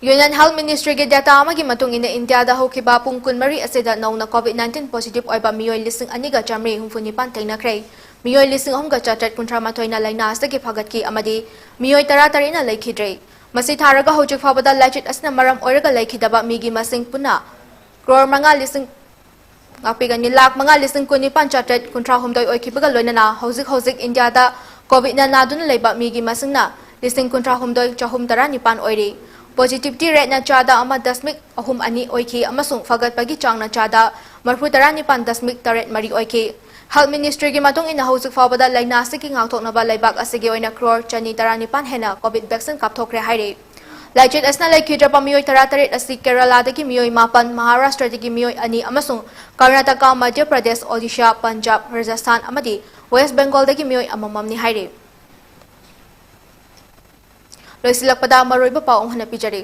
Union Health Ministryꯒꯤ data ꯑꯃꯒꯤ ꯃꯇꯨꯡ ꯏꯟꯅ, ꯏꯟꯗꯤꯌꯥꯗ ꯍꯧꯈꯤꯕ ꯄꯨꯡ ꯀꯨꯟꯃꯔꯤ ꯑꯁꯤꯗ ꯅꯧꯅ COVID nineteen positive ꯑꯣꯏꯕ ꯃꯤꯑꯣꯏ ꯂꯤꯁꯤꯡ ꯑꯅꯤꯒ ꯆꯥꯃꯔꯤ ꯍꯨꯝꯐꯨ ꯅꯤꯄꯥꯟ ꯊꯦꯡꯅꯈ꯭ꯔꯦ꯫ ꯃꯤꯑꯣꯏ ꯂꯤꯁꯤꯡ ꯑꯍꯨꯝꯒ ꯆꯥꯇ꯭ꯔꯦꯠ ꯀꯨꯟꯊ꯭ꯔꯥ ꯃꯥꯊꯣꯏꯅ ꯂꯥꯏꯅꯥ ꯑꯁꯤꯗꯒꯤ ꯐꯒꯠꯈꯤ ꯑꯃꯗꯤ ꯃꯤꯑꯣꯏ ꯇꯔꯥ ꯇꯔꯦꯠꯅ ꯂꯩꯈꯤꯗ꯭ꯔꯦ꯫ ꯃꯁꯤ ꯊꯥꯔꯒ ꯍꯧꯖꯤꯛ ꯐꯥꯎꯕꯗ ꯂꯥꯏꯆꯠ ꯑꯁꯤꯅ ꯃꯔꯝ ꯑꯣꯏꯔꯒ ꯂꯩꯈꯤꯗꯕ ꯃꯤꯒꯤ ꯃꯁꯤꯡ ꯄꯨꯟꯅ ꯀ꯭ꯔꯣꯔ ꯃꯉꯥ ꯂꯤꯁꯤꯡ, ꯉꯥꯛꯄꯤꯒꯅꯤ, ꯂꯥꯈ ꯃꯉꯥ ꯂꯤꯁꯤꯡ ꯀꯨꯟꯅꯤꯄꯥꯟ ꯆꯥꯇ꯭ꯔꯦꯠ ꯀꯨꯟꯊ꯭ꯔꯥ ꯍꯨꯝꯗꯣꯏ ꯑꯣꯏꯈꯤꯕꯒ ꯂꯣꯏꯅꯅ ꯍꯧꯖꯤꯛ ꯍꯧꯖꯤꯛ ꯏꯟꯗꯤꯌꯥꯗ COVIDꯅ ꯅꯥꯗꯨꯅ ꯂꯩꯕ ꯃꯤꯒꯤ ꯃꯁꯤꯡꯅ ꯂꯤꯁꯤꯡ ꯀꯨꯟꯊ꯭ꯔꯥ ꯍꯨꯝꯗꯣꯏ ꯆꯍꯨꯝ ꯇꯔꯥ ꯅꯤꯄꯥꯟ ꯑꯣꯏꯔꯤ꯫ Positivity rateꯅ ꯆꯥꯗ ꯑꯃ ꯗꯁꯃꯤꯛ ꯑꯍꯨꯝ ꯑꯅꯤ ꯑꯣꯏꯈꯤ ꯑꯃꯁꯨꯡ ꯐꯒꯠꯄꯒꯤ ꯆꯥꯡꯅ ꯆꯥꯗ ꯃꯔꯤꯐꯨ ꯇꯔꯥ ꯅꯤꯄꯥꯟ ꯗꯁꯃꯤꯛ ꯇꯔꯦꯠ ꯃꯔꯤ ꯑꯣꯏꯈꯤ꯫ Health Ministryꯒꯤ ꯃꯇꯨꯡ ꯏꯟꯅ, ꯍꯧꯖꯤꯛ ꯐꯥꯎꯕꯗ ꯂꯥꯏꯅꯥ ꯑꯁꯤꯒꯤ ꯉꯥꯛꯊꯣꯛꯅꯕ ꯂꯩꯕꯥꯛ ꯑꯁꯤꯒꯤ ꯑꯣꯏꯅ ꯀ꯭ꯔꯣꯔ ꯆꯅꯤ ꯇꯔꯥ ꯅꯤꯄꯥꯟ ꯍꯦꯟꯅ COVID vaccine ꯀꯥꯞꯊꯣꯛꯈ꯭ꯔꯦ ꯍꯥꯏꯔꯤ꯫ ꯂꯥꯏꯆꯠ ꯑꯁꯤꯅ ꯂꯩꯈꯤꯗ꯭ꯔꯕ ꯃꯤꯑꯣꯏ ꯇꯔꯥ ꯇꯔꯦꯠ ꯑꯁꯤ ꯀꯦꯔꯂꯥꯗꯒꯤ ꯃꯤꯑꯣꯏ ꯃꯥꯄꯟ, ꯃꯍꯥꯔꯥꯁꯇ꯭ꯔꯗꯒꯤ ꯃꯤꯑꯣꯏ ꯑꯅꯤ ꯑꯃꯁꯨꯡ ꯀꯔꯅꯥꯇꯀꯥ, ꯃꯙ꯭ꯌ ꯄ꯭ꯔꯗꯦꯁ, ꯑꯣꯗꯤꯁꯥ, ꯄꯟꯖꯥꯕ, ꯔꯥꯖꯁꯊꯥꯟ ꯑꯃꯗꯤ ꯋꯦꯁ꯭ꯠ ꯕꯦꯡꯒꯣꯜꯗꯒꯤ ꯃꯤꯑꯣꯏ ꯑꯃꯃꯝꯅꯤ ꯍꯥꯏꯔꯤ꯫ ꯂꯣꯏꯁꯤꯜꯂꯛꯄꯗ ꯃꯔꯨꯑꯣꯏꯕ ꯄꯥꯎ ꯑꯃꯨꯛ ꯍꯟꯅ ꯄꯤꯖꯔꯤ꯫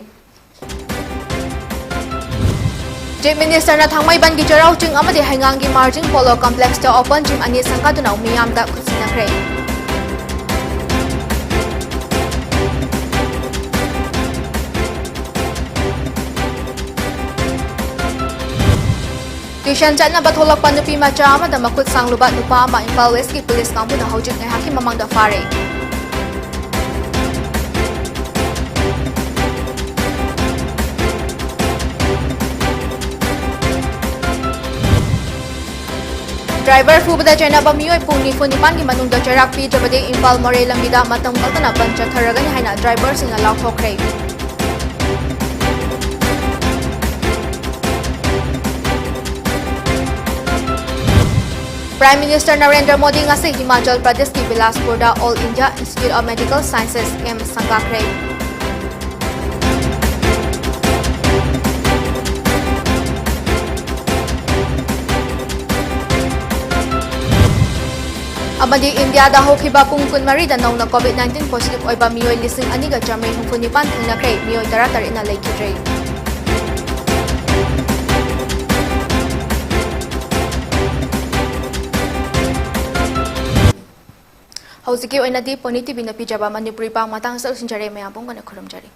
Chief Minister ꯅ ꯊꯥꯡꯃꯩꯕꯟꯒꯤ ꯆꯩꯔꯥꯎ ꯆꯤꯡ ꯑꯃꯗꯤ ꯍꯩꯉꯥꯡꯒꯤ Margin Polo Complex ꯇ open gym ꯑꯅꯤ ꯁꯪꯒꯥꯗꯨꯅ ꯃꯤꯌꯥꯝꯗ ꯈꯨꯠꯁꯤꯟꯅꯈ꯭ꯔꯦ꯫ Tuition ꯆꯠꯅꯕ ꯊꯣꯛꯂꯛꯄ ꯅꯨꯄꯤ ꯃꯆꯥ ꯑꯃꯗ ꯃꯈꯨꯠ ꯁꯥꯡꯂꯨꯕ ꯅꯨꯄꯥ ꯑꯃ ꯏꯝꯐꯥꯜ West ꯀꯤ police ꯀꯥꯡꯕꯨꯅ ꯍꯧꯖꯤꯛ ꯉꯥꯏꯍꯥꯛꯀꯤ ꯃꯃꯥꯡꯗ ꯐꯥꯔꯦ꯫ Driver ꯐꯨꯕꯗ ꯆꯩꯅꯕ ꯃꯤꯑꯣꯏ ꯄꯨꯡ ꯅꯤꯐꯨ ꯅꯤꯄꯥꯟꯒꯤ ꯃꯅꯨꯡꯗ ꯆꯩꯔꯥꯛ ꯄꯤꯗ꯭ꯔꯕꯗꯤ ꯏꯝꯐꯥꯜ ꯃꯣꯔꯦ ꯂꯝꯕꯤꯗ ꯃꯇꯝ ꯀꯛꯇꯅ ꯕꯟ ꯆꯠꯊꯔꯒꯅꯤ ꯍꯥꯏꯅ driver ꯁꯤꯡꯅ ꯂꯥꯎꯊꯣꯛꯈ꯭ꯔꯦ꯫ Prime Minister ꯅꯔꯦꯟꯗ꯭ꯔ ꯃꯣꯗꯤ ꯉꯁꯤ ꯍꯤꯃꯥꯆꯜ ꯄ꯭ꯔꯗꯦꯁꯀꯤ ꯕꯤꯂꯥꯁꯄꯨꯔꯗ All India Institute of Medical Sciences, AIIMS ꯁꯪꯒꯥꯈ꯭ꯔꯦ꯫ ꯑꯃꯗꯤ ꯏꯟꯗꯤꯌꯥꯗ ꯍꯧꯈꯤꯕ ꯄꯨꯡ ꯀꯨꯟꯃꯔꯤꯗ ꯅꯧꯅ COVID nineteen positive ꯑꯣꯏꯕ ꯃꯤꯑꯣꯏ ꯂꯤꯁꯤꯡ ꯑꯅꯤꯒ ꯆꯥꯃꯔꯤ ꯍꯨꯝꯐꯨ ꯅꯤꯄꯥꯟ ꯊꯦꯡꯅꯈ꯭ꯔꯦ, ꯃꯤꯑꯣꯏ ꯇꯔꯥꯇꯔꯦꯠꯅ ꯂꯩꯈꯤꯗ꯭ꯔꯦ꯫ ꯍꯧꯖꯤꯛꯀꯤ ꯑꯣꯏꯅꯗꯤ ꯄꯣꯅꯤ ꯇꯤꯚꯤꯅ ꯄꯤꯖꯕ ꯃꯅꯤꯄꯨꯔꯤ ꯄꯥꯎ ꯃꯇꯥꯡ ꯑꯁꯤꯗ ꯂꯣꯏꯁꯤꯟꯖꯔꯦ꯫ ꯃꯌꯥꯝ ꯄꯨꯝꯅꯃꯛ ꯈꯨꯔꯨꯝꯖꯔꯤ꯫